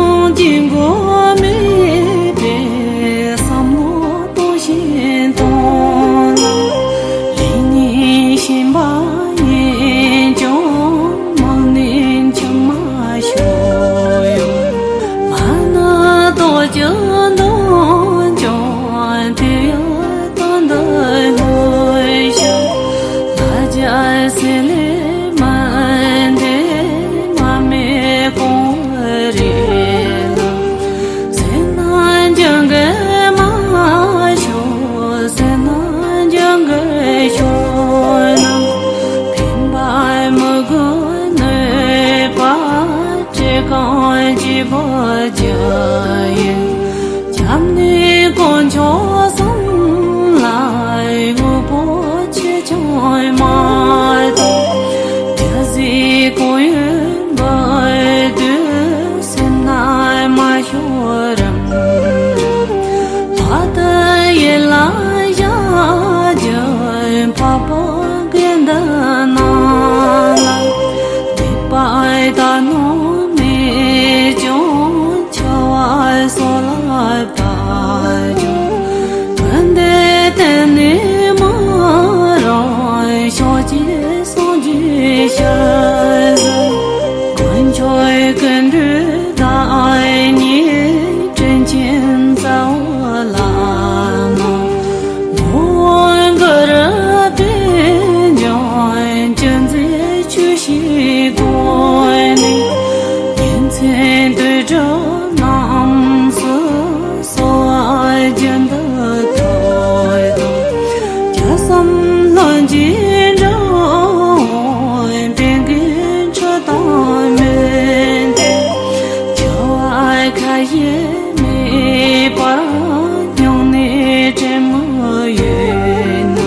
དང་བཅས་པ་རྒྱ་ཡིན། སྐྱབས་གནས་དཀོན་མཆོག་གསུམ་ལ་དངོས་པོ་ཆེ་ཆུང་མ་གཏོགས། རྒྱལ་སྲས་སྐུ་ཡོན་འབུལ་དུས་སེམས་ནང་མ་ཤོར་རམ། ད་ལྟ་ཡིད་ལ་བཞག་རྒྱུ་འཕགས་པ་དགེ་འདུན་རྣམས་ལ། དད་པ་དག་སྣང་མེད་ཀྱང་། འཆི་བ་སོགས་ལ་བབ་ཀྱང་། སྐུ་འདི་གཏན་ནས་མ་རངས། ཕྱོགས་བཅུའི་སངས་རྒྱས་ཞལ་གཟིགས། དཀོན་མཆོག་ཀུན་འདུས་བདག་ཉིད། དྲིན་ཆེན་རྩ་བ་བླ་མ། ངོ་བོ་གུ་རུ་པད་འབྱུང་། ཅི་མཛད་ཆོས་བཞིན་སྒོ་ནས། ཉིན་མཚན་དུས་དྲུག་རྣམས་སུ། གསོལ་བ་རྒྱུན་དུ་ཐོས་དང་། བརྒྱ་གསུམ་ལྷུན་གྱིས་འགྲེང་བའི། པད་དཀར་ཁྲི་དང་མན་ཏེ། འཆི་བ་ཁ་ཞེ་མེད་པར། སྙིང་ནས་དྲན་མོས་ཡོད་ན།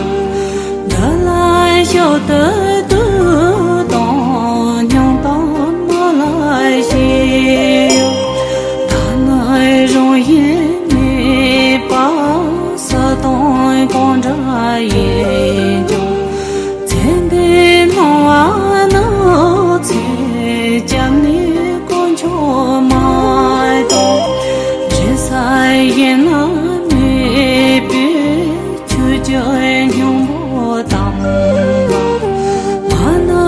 འདི་ལ་ཞབས་ཏོག་ཏུ་དང་། སྙིང་གཏམ་མ་ལ་བཤད། ད་ནི་རང་བཞིན་མེད་པ། སྲིད་དང་གང་འདྲ་ཡིན་ཀྱང་། ཚེ་འདི་སྣང་བ་ནི་ཚེ། སྐྱབས་གནས་དཀོན་མཆོག་མ་གཏོགས། འདྲེན་ས་གཞན་ན་མེད་པས། ཆོས་ཀྱི་སྙིང་པོ་དམ་ལ། ང་ནི་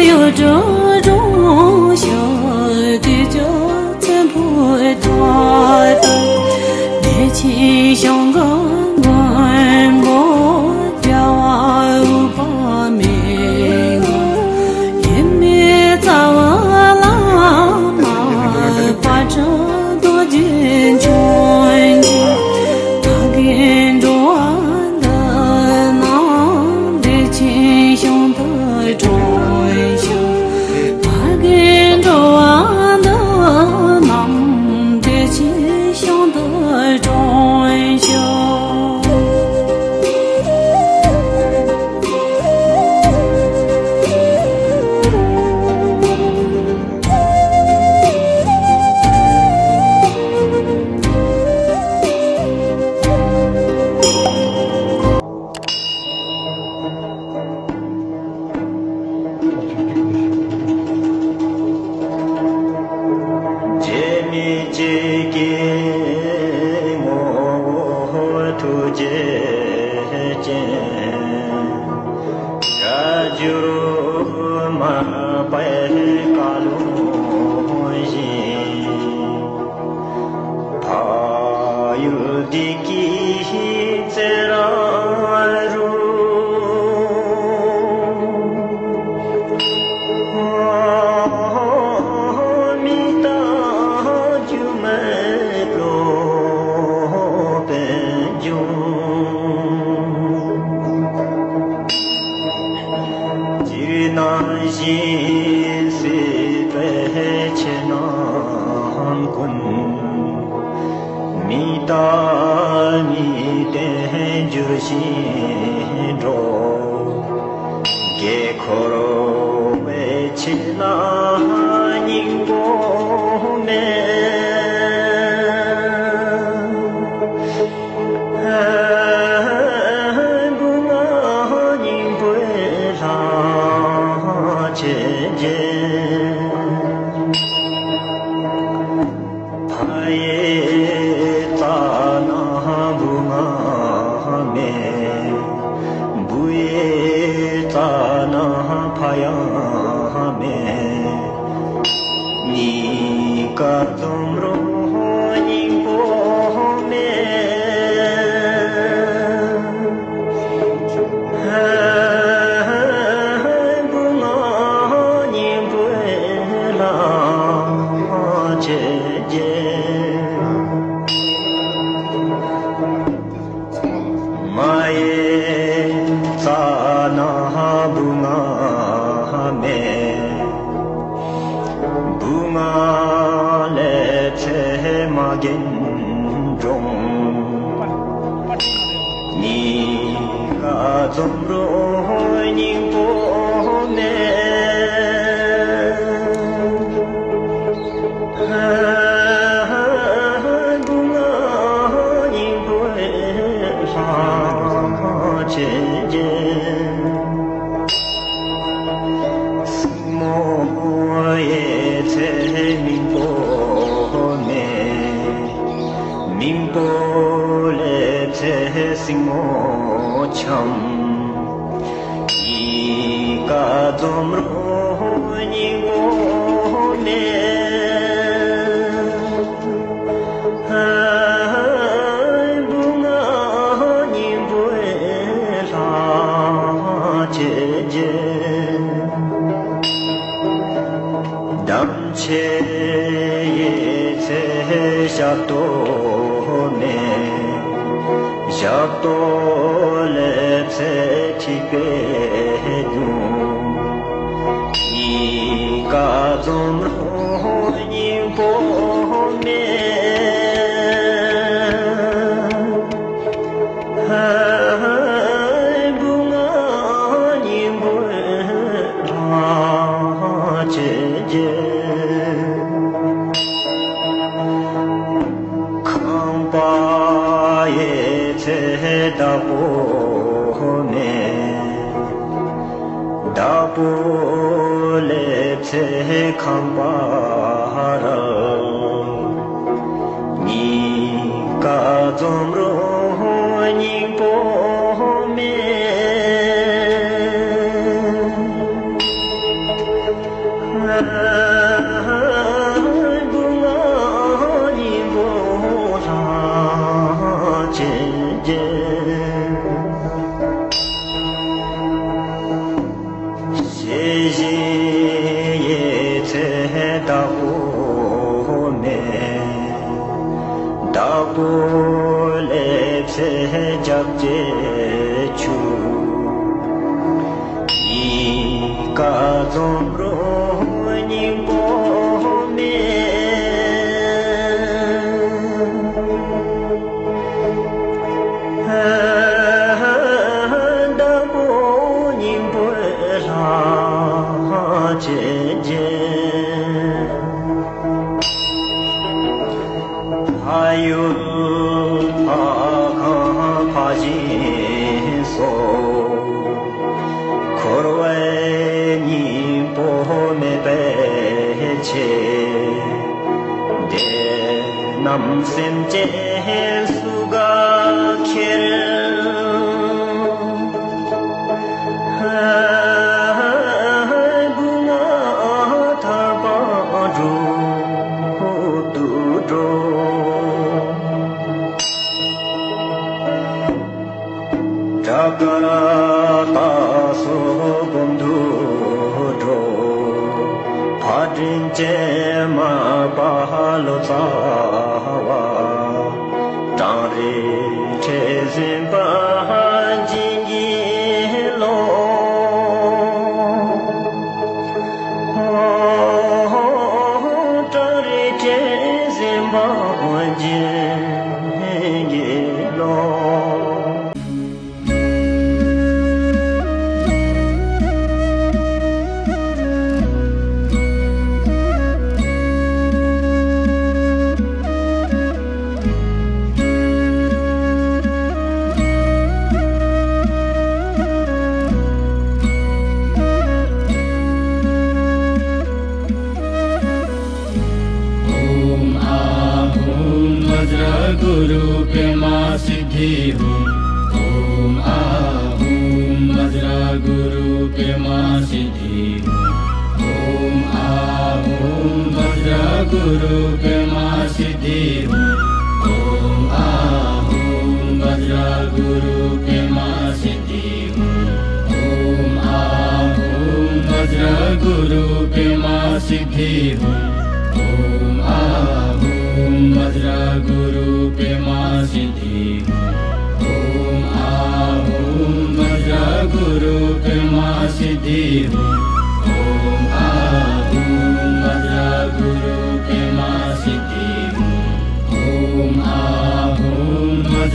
གཡུ་སྒྲ་སྒྲོགས་ཤིང་། གོས་ཀྱི་བཙན་པོའི་ཐོག་ཏུ། བདེ་ཆེན་ཞིང་གི་མགོན་པོ། རྒྱལ་བ་འོད་དཔག་མེད་ངོ་། ཡིད་མེད་རྩ་བ་བླ་མ། དཔལ་སྤྲུལ་རྡོ་རྗེ་འཆང་གིས། ཕ་རྒན་འགྲོ་བ་འདི་རྣམས། བདེ་ཆེན་ཞིང་དུ་སྤྲོ་ཤོག་ཕ་རྒན་འགྲོ་བ་འདི་རྣམས། བདེ་ཆེན་ཞིང་དུ་སྤྲོ་ཤོག་རྗེ་མི་གཅིག་གི་ངོ་བོ་ཐུགས་རྗེ་ཅན། སྒྲ་བསྒྱུར་མ་པའི་བཀའ་ལུང་བཞིན། བག་ཡོད་བདེ་སྐྱིད་བཙན་རབ་རུ། མི་རྟག་སྒྱུ་མའི་བློ་དཔལ་འབྱུང་། སྤྱིར་ན་གཤིན་སྲེག་པའི་ཆོས་རྣམས་ཀུན། མི་རྟག་ཉིད་དུ་འགྱུར་ཞིང་འགྲོ། དགེ་འཁོར་བའི་ཆོས་ལ་སྙིང་པོ་མེད། སྔགས་སྙིང་པོའི་ལྷ་ཆོས་རྒྱལ། ཕ་ཡི་རྩ་ན་བུ་ང་མེད། བུ་ཡི་རྩ་ན་ཕ་ཡང་མེད། གཉིས་ཀ་འཛོམས་རུང་སྙིང་པོ་མེད། བུ་ང་སྙིང་པོའི་ལྷ་ཆོས་རྒྱལ། མ་ཡི་རྩ་ན་བུ་ང་མེད། བུ་ང་ གྱེན་དྲོངས། གཉིས་ཀ་འཛོམས་རོགས་སྙིང་པོ་མེད། སྐུ་ལྔ་སྙིང་པོའི་ལྷ་བྱེད་ཅིང་། སྲིང་མོ་ཡི་ཚེ་སྙིང་པོ་མེད། སྙིང་པོ་ལས་ཚེ་སྲིང་མོ་འཁྱམས། གཉིས་ཀ་འཛོམས་རོགས་སྙིང་པོ་མེད། སྐུ་ལྔ་སྙིང་པོའི་ལྷ་བྱེད་ཅིང་། དམ་ཆོས་ཡི་ཚེ་ཞབས་ཏོག་མེད། ཞབས་ཏོག་ལས་ཚེ་འཁྲིག་པའི་སྙུང་། གཉིས་ཀ་འཛོམས་རོགས་སྙིང་པོ་མེད། སྐུ་ལྔ་སྙིང་པོའི་ལྷ་བྱེད་ཅིང་། ཁང་པ་ཡི་ཚེ་བདག་པོ་མེད། བདག་པོ་ལས་ཚེ་ཁང་པ་རག། གཉིས་ཀ་འཛོམས་རོགས་སྙིང་པོ་མེད། སྐུ་ལྔ་སྙིང་པོ་ལྷ་བྱེད་ཅིང་། ཤེས་བཞིན་ཡི་ཚེ་བདག་པོ་མེད། བདག་པོ་ལས་ཚེ་སྐྱབས་རྗེ་ཆུ། གཉིས་ཀ་འཛོམས་རོགས་སྙིང་པོ་མེད། བདག་པོ་སྙིང་པོའི་ལྷ་བྱེད་ཅིང་། ཕ་ཡུལ་ཕ་ཁང་ཕ་གཞིས་སོགས། འཁོར་བའི་སྙིང་པོ་མེད་པའི་ཆེད། དེ་རྣམས་སེམས་ཅན་སུ་ག་ཁྱེར། སྐུ་ལྔ་ཐར་པ་སྒྲུབ་ཏུ་འགྲོ། དྲག་དཀར་རྟ་སོགས་སྒོམ་དུ་འགྲོ། ཕ་དྲིན་ཅན་མ་པ་ལོ་ཙཱ་བ། གྲང་རེག་ཁྲེལ་ཟིན་པ་འཇིགས་ཀྱི་ཀློང་། གྲང་རེག་ཁྲེལ་ཟིན་པ་འཇིགས་ཀྱི་ཀློང་། ॐ आहुं वज्रगुरु पेमा सिद्धि हुं। ॐ आहुं वज्रगुरु पेमा सिद्धि हुं। ॐ आहुं वज्रगुरु पेमा सिद्धि हुं। ॐ आहुं वज्रगुरु पेमा सिद्धि हुं। ॐ आहुं वज्रगुरु पेमा सिद्धि हुं। ॐ आहुं वज्रगुरु पेमा सिद्धि हुं। ॐ आहुं वज्रगुरु पेमा सिद्धि हुं। ॐ आहुं वज्रगुरु पेमा सिद्धि हुं। ॐ